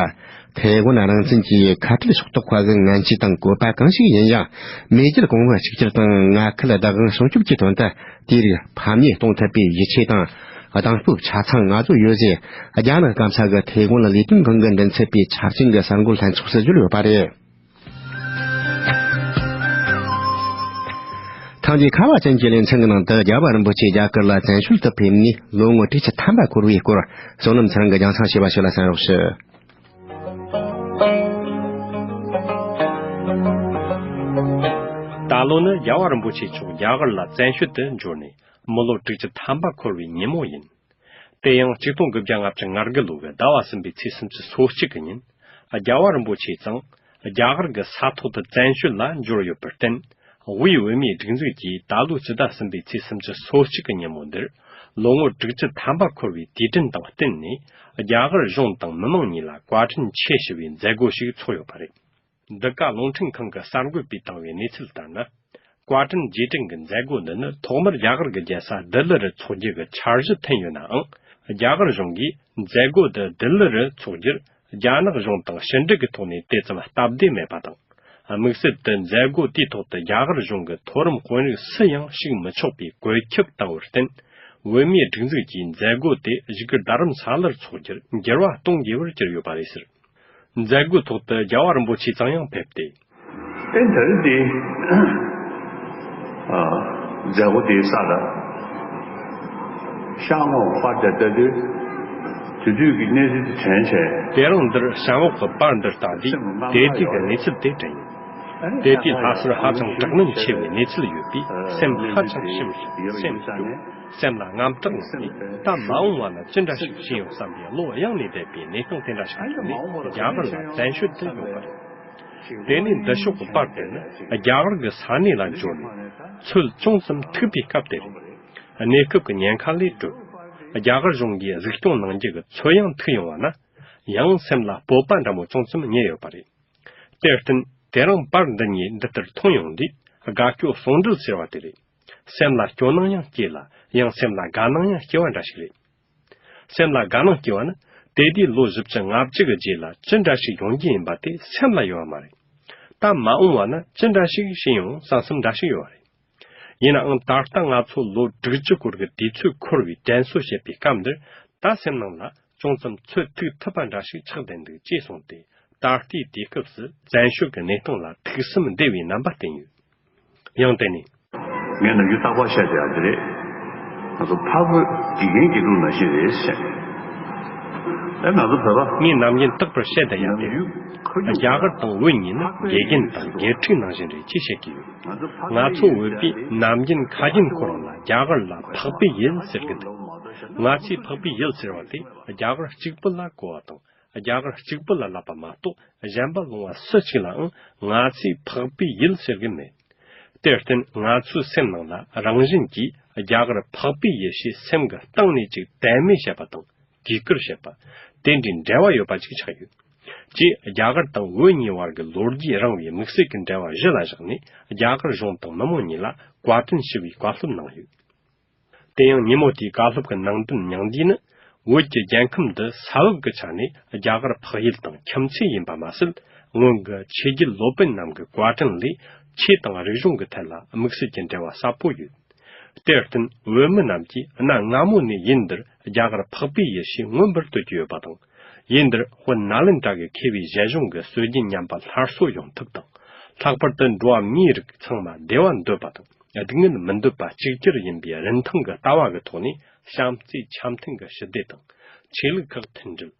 ཐའེ་ཝན་རང་བཙན་གྱི་ཁ་བྲལ་ཕྱོགས་གཏོགས་པ་གི་ངན་ཇུས་དང་བཀོད་པ་གང་ཞིག་ཡིན་ཡང་། མེས་རྒྱལ་གོང་བུ་གཅིག་གྱུར་དང་མངའ་ཁུལ་བདག་དབང་སྲུང་སྐྱོབ་ཀྱི་དོན་དུ། དེའི་རིགས་ཕམ་ཉེས་གཏོང་ཐུབ་པའི་ཡིད་ཆེས་དང་། གདེང་སྤོབས་ཆ་ཚང་ང་ཚོ་ཡོད་ཅེས། རྒྱ་ནག་སྐམ་ས་གི་ཐའེ་ཝན་ལས་དོན་ཁང་གི་མགྲིན་ཚབ་པས་ཆབ་སྲིད་ཀྱི་གསར་འགོད་ལྷན་ཚོགས་སུ་བརྗོད་ཡོད་པ་རེད། ཐེངས་འདིའི་ཁ་བ་ཅན་གྱི་ལེ་ཚན་གྱི་ནང་དུ། རྒྱལ་བ་རིན་པོ་ཆེ་རྒྱ་གར་ལ་བཙན་བྱོལ་དུ་ཕེབས་ནས་ལོ་ངོ་དྲུག་ཅུ་ཐམ་པ་འཁོར་བའི་སྐོར། བསོད་ནམས་ཚེ་རིང་གིས་རྒྱང་སྲིང་ཞུས་པ་ཞིག་ལ་གསན་རོགས་ཞུ། ད་ལོ་ནི་རྒྱལ་བ་རིན་པོ་ཆེ་མཆོག་རྒྱ་གར་ལ་བཙན་བྱོལ་དུ་འབྱོར་ནས་མི་ལོ་དྲུག་ཅུ་ཐམ་པ་འཁོར་བའི་ཉིན་མོ་ཡིན། དེ་ཡང་ཆིག་སྟོང་དགུ་བརྒྱ་ལྔ་བཅུ་ང་དགུ་ལོ་གི་ཟླ་བ་གསུམ་པའི་ཚེས་སུམ་ཅུ་སོ་གཅིག་གི་ཉིན། རྒྱལ་བ་རིན་པོ་ཆེ་ཚང་རྒྱ་གར་གྱི་ས་ཐོག་ཏུ་བཙན་བྱོལ་ལ་འབྱོར་ཡོད་པར་བརྟེན། དབུས་བོད་མིའི་སྒྲིག་འཛུགས་ཀྱིས་ད་ལོའི་སྤྱི་ཟླ་གསུམ་པའི་ཚེས་སོ་གཅིག་གི་ཉིན་མོ་འདིར། ལོ་ངོ་དྲུག་ཅུ་ཐམ་པ་འཁོར་བའི་དུས་དྲན་དང་བསྟུན་ནས། རྒྱ་གར་གཞུང་དང་མི་མང་གཉིས་ལ་བཀའ་དྲིན་ཆེ་ཞུ་བའི་མཛད་སྒོ་ཞིག་ཚོགས་ཡོད་པ་རེད། འདི་ག་རླུང་འཕྲིན་ཁང་གི་གསར་འགོད་པས་བཏང་བའི་གནས་ཚུལ་ལྟར་ན། བཀའ་དྲིན་རྗེས་དྲན་གྱི་མཛད་སྒོ་འདི་ནི་ཐོག་མར་རྒྱ་གར་གྱི་རྒྱལ་ས་ལྡི་ལི་རུ་འཚོགས་རྒྱུ་གི་འཆར་གཞི་འཐེན་ཡོད་ནའང་། རྒྱ་གར་གཞུང་གིས་མཛད་སྒོ་འདི་ལྡི་ལི་རུ་འཚོགས་རྒྱུར་རྒྱ་ནག་གཞུང་དང་ཞི་འགྲིག་གི་ཐོག་ནས་དེ་ཙམ་སྟབས་བདེ་མེད་པ་དང་། དམིགས་བསལ་དུ་མཛད་སྒོ་དེའི་ཐོག་ཏུ་རྒྱ་གར་གཞུང་གི་མཐོ་རིམ་དཔོན་རིགས་སུ་ཡང་ཞུགས་མི་ཆོག་པའི་བཀོད་ཁྱབ་བཏང་བར་བརྟེན། བོད་མིའི་སྒྲིག་འཛུགས་ཀྱིས་མཛད་སྒོ་དེ་བཞུགས་སྒར་རྡ་རམ་ས་ལར་འཚོགས་རྒྱུར་འགྱུར་བ་གཏོང་དགོས་པར་གྱུར་ཡོད་པ་རེད་ཟེར། མཛད་སྒོའི་ཐོག་ཏུ་རྒྱལ་བ་རིན་པོ་ཆེ་ཚང་ཡང་ཕེབས་ཏེ། ཨེ་ད་རེས་དེ། ཨ། མཛད་སྒོ་དེའི་ས་ལ། བྱང་འོག་པར་དེ་ལྟ་དུས། དེ་དུས་ཀྱི་གནས་ཚུལ་དེ་དྲན་བྱས། དེ་རིང་འདིར་བྱང་འོག་གི་པར་འདི་ལྟ་དུས། དེ་དུས་ཀྱི་གནས་ཚུལ་དེ་དྲན་ཡོད། དེ་དུས་ལྷ་སར་ཧ་ཅང་དྲག་གནོན་ཆེ་བའི་གནས་ཚུལ་ཡོད་པས་སེམས་ཧ་ཅང་ཞུམ་ཞིང་སེམས་སྐྱོ། སེམས་ལ་དངངས་སྐྲག་ངང་ནས་ད་མ་འོངས་བ་ན་ཅི་འདྲ་ཞིག་བྱེད་ཡོང་བསམ་པའི་བློ་གཡེང་ནས་བསྡད་པའི་གནས་སྟངས་དེ་འདྲ་ཞིག་ཐོག་ནས་རྒྱ་གར་ལ་བཙན་བྱོལ་དུ་ཡོང་བ་རེད། དེ་ནས་འདི་ཕྱོགས་ཀྱི་པར་དེ་ནི་རྒྱ་གར་གྱི་ས་གནས་ལ་འབྱོར་ནས་ཚོད་ཅུང་ཙམ་ཐིག་པའི་སྐབས་དེ་རེད། གནས་སྐབས་ཀྱི་ཉེན་ཁ་ལས་གྲོལ། རྒྱ་གར་གཞུང་གིས་གཟིགས་སྐྱོང་གནང་རྒྱུ་གི་ཚོད་ཡང་ཐིག་ཡོང་བ་ན། ཡང་སེམས་ལ་སྤོབས་པ་འདྲ་མོ་ཅུང་ཙམ་རྙེད་ཡོད་པ་རེད། དེར་བརྟེན། དེ་རིང་པར་འདི་གཉིས་འདི་ལྟར་མཐོང་ཡོང་དུས་དགའ་སྐྱོ་ཟུང་འབྲེལ་ཟེར་བ་དེ་རེད། སེམས་ལ་སྐྱོ་སྣང་ཡང་སྐྱེ་ལ། ཡང་སེམས་ལ་དགའ་སྣང་ཡང་སྐྱེ་བ་འདྲ་ཞིག་རེད། སེམས་ལ་དགའ་སྣང་སྐྱེ་བ་ནི། དེ་དུས་ལོ་བཞི་བཅུ་ང་བཅུ་གི་རྗེས་ལ་ཅི་འདྲ་ཞིག་ཡོང་རྒྱུ་ཡིན་པ་དེ་སེམས་ལ་ཡོད་པ་མ་རེད། ད་མ་འོངས་བ་ན་ཅི་འདྲ་ཞིག་བྱེད་ཡོང་བསམ་སེམས་འདྲ་ཞིག་ཡོད་པ་རེད། ཡིན་ནའང་ད་ལྟ་ང་ཚོ་ལོ་དྲུག་ཅུ་སྐོར་གྱི་དུས་ཚོད་འཁོར་བའི་དྲན་གསོ་བྱེད་པའི་སྐབས་འདིར། ད་སེམས་ནང་ལ་ཅུང་ཙམ་ཚོད་ཐིག་ཐུབ་པ་འདྲ་ཞིག་ཆགས་བསྡད་འདུག་ཅེས་གསུངས་ཏེ། ད་ལྟའི་དུས་སྐབས་སུ་བཙན་བྱོལ་གྱི་གནས་སྟངས་ལ་ཐུགས་བསམ་འདེ་བའི་རྣམ་པ་བསྟན་ཡོད། ཡང་དེ་ནས། ངས་ནམ་རྒྱུན་རྟག་པར་བཤད་བསྡད་ཡག་དེ་རེད། ང་ཚོ་འཕགས་བོད་དགེ་རྒན་དགེ་ཕྲུག་ནང་བཞིན་རེད་བཤད། ཨེ་ང་ཚོ་བོད་པ། ངས་ནམ་རྒྱུན་རྟག་པར་བཤད་བསྡད་ཡག་དེ། རྒྱ་གར་དང་བོད་གཉིས་ནི་དགེ་རྒན་དང་དགེ་ཕྲུག་ནང་བཞིན་རེད་ཅེས་བཤད་ཀྱི་ཡོད། ང་ཚོ་བོད་པས་ནམ་རྒྱུན་ཁ་རྒྱུན་ཁོ་རང་ལ་རྒྱ་གར་ལ་འཕགས་པའི་ཡུལ་ཟེར་གྱི་འདུག་ང་ཚོས་འཕགས་པའི་ཡུལ་ཟེར་བ་དེ་རྒྱ་གར་གཅིག་པུ་ལ་གོ་བ་དང་། རྒྱ་གར་གཅིག་པུ་ལ་ལབ་པ་མ་གཏོགས་གཞན་པ་ལུང་བ་སུ་གཅིག་ལའང་ང་ཚོས་འཕགས་པའི་ཡུལ་ཟེར་གྱི་མེད། དེར་བརྟེན་ང་ཚོའི་སེམས་ནང་ལ་རང་བཞིན་གྱིས་རྒྱ་གར་འཕགས་པའི་ཡུལ་ཞེས་སེམས་ཀྱི་གཏིང་ནས་ཅིག་དད་མོས་བྱེད་པ་དང་གུས་བཀུར་བྱེད་པ། དེ་འདྲའི་འབྲེལ་བ་ཡོད་པ་ཅིག་ཆགས་ཡོད། ཅེས་རྒྱ་གར་དང་བོད་གཉིས་བར་གྱི་ལོ་རྒྱུས་རིང་བའི་དམིགས་བསལ་གྱི་འབྲེལ་བ་གཞི་ལ་བཞག་ནས་རྒྱ་གར་གཞུང་དང་མི་མང་གཉིས་ལ་བཀའ་དྲིན་ཞུ་བའི་བཀའ་སློབ་གནང་ཡོད། དེ་ཡང་ཉིན་མོ་དེའི་བཀའ་སློབ་ཀྱི་ནང་དོན་ཉུང་བསྡུས་ནི། བོད་ཀྱི་རྒྱལ་ཁམས་འདི་ས་བབ་ཀྱི་ཆ་ནས་རྒྱ་གར་འཕགས་ཡུལ་དང་ཁྱིམ་མཚེས་ཡིན་པ་མ་ཟད། སྔོན་གྱི་ཆོས་བརྒྱུད་སློབ་དཔོན་རྣམས་ཀྱི་བཀའ་དྲིན་ལས་ཆོས་དང་རིག་གཞུང་གི་ཐད་ལ་དམིགས་བསལ་གྱི་འབྲེལ་བ་ཟབ་པོ་ཡོད། དེར་བརྟེན་བོད་མི་རྣམས་ཀྱིས་གནའ་སྔ་མོ་ནས་ཡུལ་འདིར་རྒྱ་གར་འཕགས་པའི་ཡུལ་ཞེས་མངོན་པར་བསྟོད་ཀྱི་ཡོད་པ་དང་། ཡུལ་འདིར་དཔོན་ནཱ་ལེནྡྲ་གི་མཁས་པའི་ཞལ་གཞུང་གི་སྲོལ་རྒྱུན་ཉམས་པ་སླར་གསོ་ཡོང་ཐབས་དང་། ལྷག་པར་དུ་འགྲོ་བ་མིའི་རིགས་ཚང་མ་བདེ་བ་འདོད་པ་དང་། སྡུག་བསྔལ་མི་འདོད་པ་གཅིག་གྱུར་ཡིན་པའི་རིན་ཐང་གི་ལྟ་བ་གི་ཐོག་ནས་བྱམས་བརྩེ་འཆམ་མཐུན་གྱི་ཞི་བདེ་དང་། ཆོས་ལུགས་ཁག་མཐུན་སྒྲིལ།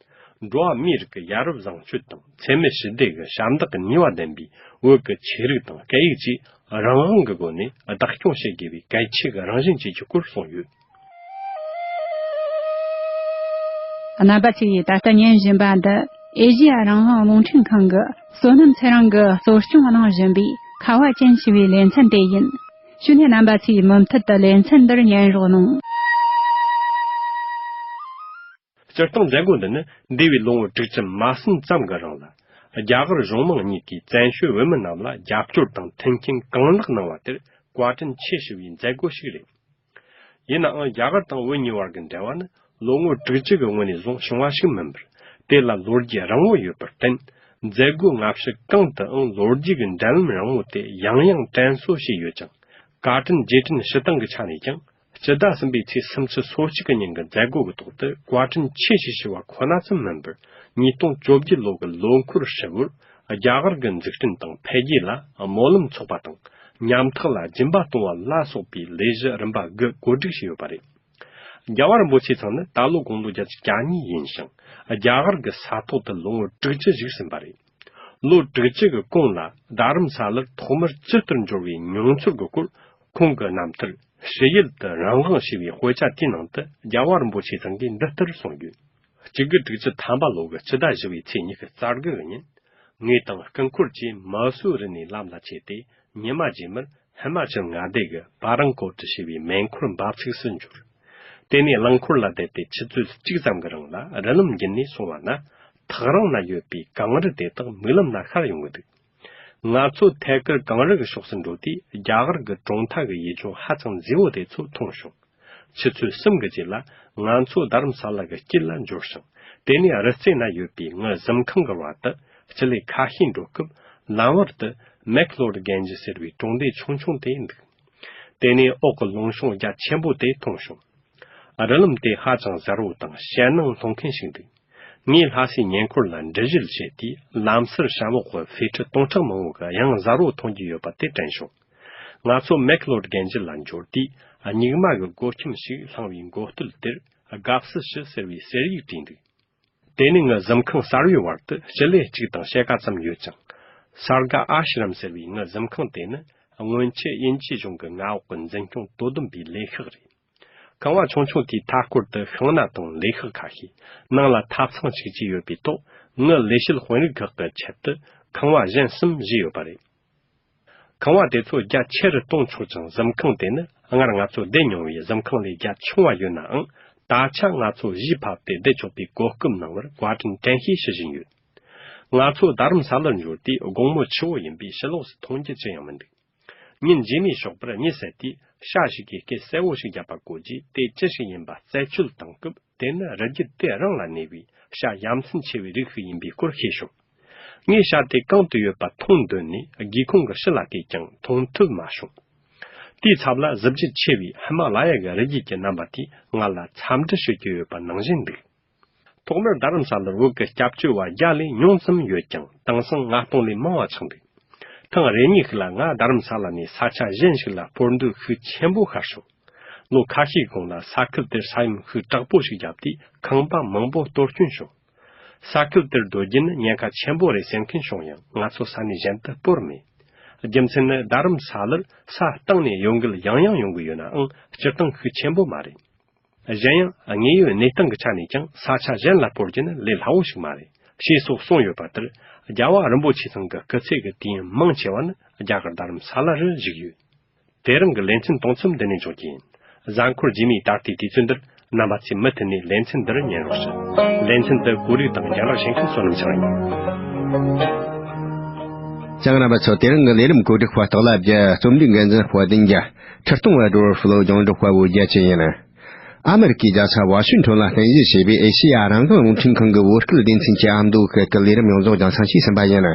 འགྲོ་བ་མིའི་རིགས་ཀྱི་ཡ་རབས་བཟང་སྤྱོད་དང་འཚེ་མེད་ཞི་བདེ་གི་ཞབས་འདེགས་ཀྱི་ནུས་པ་ལྡན་པའི་བོད་ཀྱི་ཆོས་རིག་དང་སྐད་ཡིག་བཅས་རང་དབང་གི་སྒོ་ནས་བདག་སྐྱོང་བྱེད་དགོས་པའི་གལ་ཆེ་གི་རང་བཞིན་བཅས་ཀྱི་སྐོར་གསུངས་ཡོད། རྣམ་པ་ཚོས་ད་ལྟ་ཉན་བཞིན་པ་འདི་ཨེ་ཤེ་ཡ་རང་དབང་རླུང་འཕྲིན་ཁང་གི་བསོད་ནམས་ཚེ་རིང་གིས་གཙོ་སྐྱོང་གནང་བཞིན་པའི་ཁ་བ་ཅན་ཞེས་པའི་ལེ་ཚན་དེ་ཡིན། ཞུ་ནས་རྣམ་པ་ཚོས་མུ་མཐུད་དུ་ལེ་ཚན་འདིར་ཉན་རོགས་གནང་། སྤྱིར་བཏང་མཛད་སྒོ་འདི་ནི་འདས་པའི་ལོ་ངོ་དྲུག་ཅུ་མ་ཟིན་ཙམ་གྱི་རིང་ལ། རྒྱ་གར་གཞུང་མང་གཉིས་ཀྱིས་བཙན་བྱོལ་བོད་མི་རྣམས་ལ་རྒྱབ་སྐྱོར་དང་མཐུན་རྐྱེན་གང་ལེགས་གནང་བ་དེར་བཀའ་དྲིན་ཆེ་ཞུ་བའི་མཛད་སྒོ་ཞིག་རེད། ཡིན་ནའང་རྒྱ་གར་དང་བོད་གཉིས་བར་གྱི་འབྲེལ་བ་ནི་ལོ་ངོ་དྲུག་ཅུ་གི་སྔོན་ནས་བཟུང་བྱུང་བ་ཞིག་མིན་པར། དེ་ལ་ལོ་རྒྱུས་རིང་བོ་ཡོད་པར་བརྟེན། མཛད་སྒོ་སྔ་ཕྱི་གང་དུའང་ལོ་རྒྱུས་ཀྱི་འབྲེལ་ལམ་རིང་བོ་དེ་ཡང་ཡང་དྲན་གསོ་བྱས་ཡོད་ཅིང་། བཀའ་དྲིན་རྗེས་དྲན་ཞུ་སྟངས་ཀྱི་ཆ་ནས་ཀྱང་། སྤྱི་ཟླ་གསུམ་པའི་ཚེས་སུམ་ཅུ་སོ་གཅིག་གི་ཉིན་གྱི་མཛད་སྒོ་གི་ཐོག་ཏུ་བཀའ་དྲིན་ཆེ་ཞེས་ཞུ་བ་ཁོ་ན་ཙམ་མིན་པར། ཉིས་སྟོང་བཅོ་བརྒྱད་ལོ་གི་ལོ་འཁོར་ཧྲིལ་བོར་རྒྱ་གར་གྱི་འཛུགས་སྐྲུན་དང་འཕེལ་རྒྱས་ལ་སྨོན་ལམ་ཚོགས་པ་དང་། ཉམ་ཐག་ལ་སྦྱིན་པ་གཏོང་བ་ལ་སོགས་པའི་ལས་གཞི་རིམ་པ་དགུ་བཀོད་སྒྲིག་བྱས་ཡོད་པ་རེད། རྒྱལ་བ་རིན་པོ་ཆེ་ཚང་ནི་ད་ལོ་དགུང་ལོ་བརྒྱད་ཅུ་གྱ་གཉིས་ཡིན་ཞིང་། རྒྱ་གར་གྱི་ས་ཐོག་ཏུ་ལོ་ངོ་དྲུག་ཅུ་བཞུགས་ཟིན་པ་རེད། ལོ་དྲུག་ཅུ་གི་གོང་ལ་རྡ་རམ་ས་ལར་ཐོག་མར་ཇི་ལྟར་འབྱོར་བའི་མྱོང་ཚོར་གྱི་སྐོར། ཁོང་གི་རྣམ་ཐར་ཕྱི་ཡུལ་དུ་རང་དབང་ཞེས་པའི་དཔེ་ཆ་དེའི་ནང་དུ་རྒྱལ་བ་རིན་པོ་ཆེ་ཚང་གིས་འདི་ལྟར་གསུངས་ཡོད། གཅིག་དགུ་དྲུག་ཅུ་ཐམ་པ་ལོ་གི་སྤྱི་ཟླ་བཞི་པའི་ཚེས་ཉི་ཤུ་རྩ་དགུ་གི་ཉིན། ངོས་དང་སྐུ་འཁོར་གྱིས་མ་སུ་རི་ནས་ལམ་ལ་ཆས་ཏེ། ཉི་མ་རྗེས་མར་ ཧི་མ་ཅལ་མངའ་སྡེ་གི་པ་རང་ཀོ་ཊ་ཞེས་པའི་མེ་འཁོར་འབབ་ཚུགས་སུ་འབྱོར། དེ་ནས་རླངས་འཁོར་ལ་བསྡད་དེ་ཆུ་ཚོད་གཅིག་ཙམ་གྱི་རིང་ལ་རི་ལམ་བརྒྱུད་ནས་སོང་བ་ན། ཐག་རིང་ན་ཡོད་པའི་གངས་རི་དེ་དག་མིག་ལམ་ན་ཤར་ཡོང་གི་འདུག། ང་ཚོ་ཐད་ཀར་གངས་རི་གི་ཕྱོགས་སུ་འགྲོ་དུས། རྒྱ་གར་གྱི་གྲོང་མཐའ་གི་ཡུལ་ལྗོངས་ཧ་ཅང་མཛེས་པོ་དེ་ཚོ་མཐོང་བྱུང་། ཆུ་ཚོད་གསུམ་གྱི་རྗེས་ལ་ང་ཚོ་རྡ་རམ་ས་ལ་གི་དཀྱིལ་ལ་འབྱོར་ཞིང་། དེ་ནས་རི་རྩེ་ན་ཡོད་པའི་ངི་གཟིམ་ཁང་གི་བར་དུ་སྤྱི་ལེ་ཁ་ཤས་འགྲོ་སྐབས། ལམ་བར་དུ་མེག་ལོར་གན་ཇི་ཟེར་བའི་གྲོང་སྡེ་ཆུང་ཆུང་དེ་འདུག། དེ་ནས་འོག་གི་ལུང་གཤོང་རྒྱ་ཆེན་པོ་དེ་མཐོང་བྱུང་། རི་ལམ་དེ་ཧ་ཅང་གཟར་བོ་དང་ཞེད་སྣང་སློང་མཁན་ཞིག་འདུག། ངས་ལྷ་སའི་ཉེ་འཁོར་ལ་འགྲུལ་བཞུད་བྱས་དུས། ལམ་སར་ཞབས་འོག་གི་ཕེ་ཁྲི་སྟོང་ཕྲག་མང་བོ་གི་གཡང་གཟར་བོ་མཐོང་རྒྱུ་ཡོད་པ་དེ་དྲན་བྱུང་། ང་ཚོ་མེག་ལོར་གན་ཇི་ལ་འབྱོར་དུས། སྙིགས་མ་གི་སྒོ་ཁྱིམ་ཞིག་བསླངས་པའི་མགོ་སྟོད་དེར་དགའ་བསུ་ཞུ་ཟེར་བའི་ཟེར་ཡིག་བྲིས་འདུག། དེ་ནས་ངི་གཟིམ་ཁང་གསར་བའི་བར་དུ་སྤྱི་ལེ་གཅིག་དང་ཕྱེད་ཀ་ཙམ་ཡོད་ཅིང་། སར་ག་ཨ་ཤི་རམ་ཟེར་བའི་ངི་གཟིམ་ཁང་དེ་ནི་སྔོན་ཆད་དབྱིན་ཇི་གཞུང་གི་མངའ་འོག་གི་འཛིན་སྐྱོང་དོ་དམ་པའི་ལས་ཤག་རེད། ཁང་བ་ཆུང་ཆུང་དེའི་མཐའ་སྐོར་དུ་ཤིང་སྣ་དང་ལས་ཤག་ཁ་ཤས། ནང་ལ་ཐབ་ཚང་གཅིག་བཅས་ཡོད་པའི་ཐོག། ངི་ལས་བྱེད་དཔོན་རིགས་ཁག་གི་ཆེད་དུ་ཁང་བ་གཞན་གསུམ་བཞེས་ཡོད་པ་རེད། ཁང་བ་དེ་ཚོ་རྒྱ་ཆེ་རུ་གཏོང་ཆོག་ཅིང་། གཟིམ་ཁང་དེ་ནི་སྔར་ང་ཚོ་བསྡད་མྱོང་བའི་གཟིམ་ཁང་ལས་རྒྱ་ཆུང་བ་ཡོད་ནའང་། ད་ཆ་ང་ཚོ་གཞིས་ཕབ་སྟེ་བསྡད་ཆོག་པའི་གོ་སྐབས་གནང་བར་བཀའ་དྲིན་དྲན་ཤེས་ཞུ་བཞིན་ཡོད། ང་ཚོ་རྡ་རམ་ས་ལར་འབྱོར་དུས་དགོང་མོ་ཆུ་བོ་ཡིན་པས་ཕྱི་ལོགས་སུ་མཐོང་རྒྱུ་ཅི་ཡང་མི་འདུག། ཉིན་རྗེས་མའི་ཞོགས་པར་གཉིད་སད་དུས། བྱ་ཞིག་གིས་སྐད་གསལ་བོ་ཞིག་བརྒྱབ་པ་གོ་རྗེས། དེ་ཅི་ཞིག་ཡིན་པ་རྩད་གཅོད་བཏང་སྐབས། དེ་ནི་རི་རྒྱུད་དེ་རང་ལ་གནས་པའི་བྱ་ཡ་མཚན་ཆེ་བའི་རིགས་ཤིག་ཡིན་པའི་སྐོར་ཤེས་བྱུང་། ངས་བྱ་དེ་གང་དུ་ཡོད་པ་མཐོང་འདོད་ནས། སྒེའུ་ཁུང་གི་ཕྱི་ལ་བལྟས་ཀྱང་མཐོང་ཐུབ་མ་བྱུང་། དེའི་ཚབ་ལ་གཟི་བརྗིད་ཆེ་བའི་ཧི་མ་ལ་ཡ་གི་རི་རྒྱུད་ཀྱི་རྣམ་པ་དེས་ང་ལ་འཚམས་འདྲི་ཞུ་རྒྱུ་ཡོད་པ་ནང་བཞིན་འདུག། ཐོག་མར་རྡ་རམ་ས་ལར་བོད་ཀྱི་སྐྱབས་བཅོལ་བ་བརྒྱ་ལས་ཉུང་ཙམ་ཡོད་ཀྱང་། དེང་སང་ལྔ་སྟོང་ལས་མང་བ་ཆགས་འདུག། ཐེངས་རེ་གཉིས་ཤིག་ལ་ང་རྡ་རམ་ས་ལ་ནས་ས་ཆ་གཞན་ཞིག་ལ་སྤོར་འདོད་ཤུགས་ཆེན་པོ་ཤར་བྱུང་། ལོ་ཁ་ཤས་གོང་ལ་ས་ཁུལ་དེར་ས་ཡོམ་ཤུགས་དྲག་པོ་ཞིག་བརྒྱབ་དུས། ཁང་པ་མང་པོ་གཏོར་སྐྱོན་བྱུང་། ས་ཁུལ་དེར་སྡོད་རྒྱུ་ནི་ཉེན་ཁ་ཆེན་པོ་རེད་ཟེར་མཁན་བྱུང་ཡང་། ང་ཚོ་ས་གནས་གཞན་དུ་སྤོར་མེད། རྒྱུ་མཚན་ནི། རྡ་རམ་ས་ལར་ས་སྟེང་ནས་ཡོང་འགུལ་ཡང་ཡང་ཡོང་གི་ཡོད་ནའང་། སྤྱིར་བཏང་ཤུགས་ཆེན་པོ་མ་རེད། གཞན་ཡང་། དངོས་ཡོད་གནས་སྟངས་ཀྱི་ཆ་ནས་ཀྱང་ས་ཆ་གཞན་ལ་སྤོར་རྒྱུ་ནི་ལས་སླ་བོ་ཞིག་མ་རེད། ཞེས་སོགས་གསུངས་ཡོད་པ་ལྟར། རྒྱལ་བ་རིན་པོ་ཆེ་ཚང་གི་སྐུ་ཚེ་གི་དུས་ཡུན་མང་ཆེ་བ་ནི་རྒྱ་གར་རྡ་རམ་ས་ལ་རུ་བཞུགས་ཡོད། དེ་རིང་གི་ལེ་ཚན་གཏོང་མཚམས་འདི་ནས་འཇོག་རྒྱུ་ཡིན། གཟའ་འཁོར་རྗེས་མའི་ད་ལྟའི་དུས་ཚོད་འདིར། རྣམ་པ་ཚོས་མུ་མཐུད་ནས་ལེ་ཚན་འདིར་ཉན་རོགས་ཞུ། ལེ་ཚན་འདི་གོ་སྒྲིག་དང་རྒྱང་བསྒྲགས་བྱེད་མཁན་བསོད་ནམས་ཚང་ཡིན། ལྕང་རྣམ་པ་ཚོ། དེ་རིང་གི་ལས་རིམ་གོ་སྒྲིག་པ་སྟག་ལྷ་རྒྱལ། རྩོམ་སྒྲིག་འགན་འཛིན་དཔལ་ལྡན་རྒྱལ། ཁྲི་སྟོང་བ་སྒྲོལ། ཕུ་ལོ་ལྗོངས་འབྲུག་པ་བོད་རྒྱལ་ཆེན་ཡིན། ཨ་མེ་རི་ཀའི་རྒྱལ་ས་ཝ་ཤིང་ཊོན་ལ་རྟེན་གཞི་བྱས་པའི་ཨེ་ཤེ་ཡ་རང་དབང་རླུང་འཕྲིན་ཁང་གི་བོད་སྐད་སྡེ་ཚན་གྱི་ཨ་མདོ་ཁུལ་གྱི་ལས་རིམ་ཡོངས་རྫོགས་རྒྱང་སྲིང་ཞུས་ཟིན་པ་ཡིན།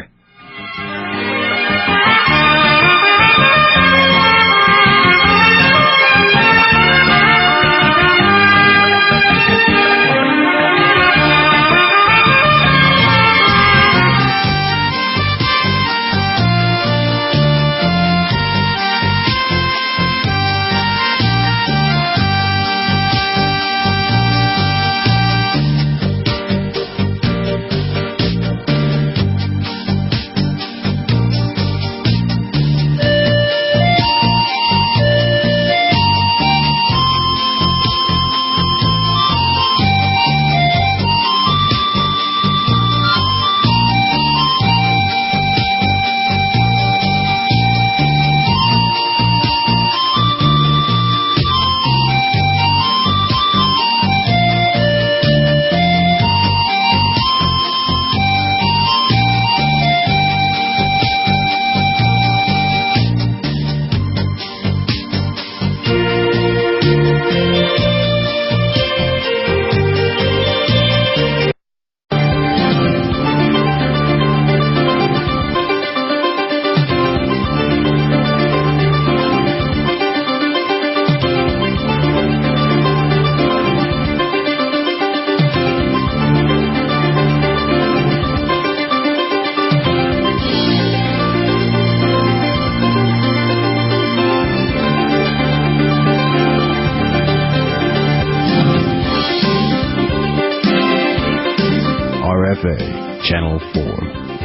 R F A, Channel four.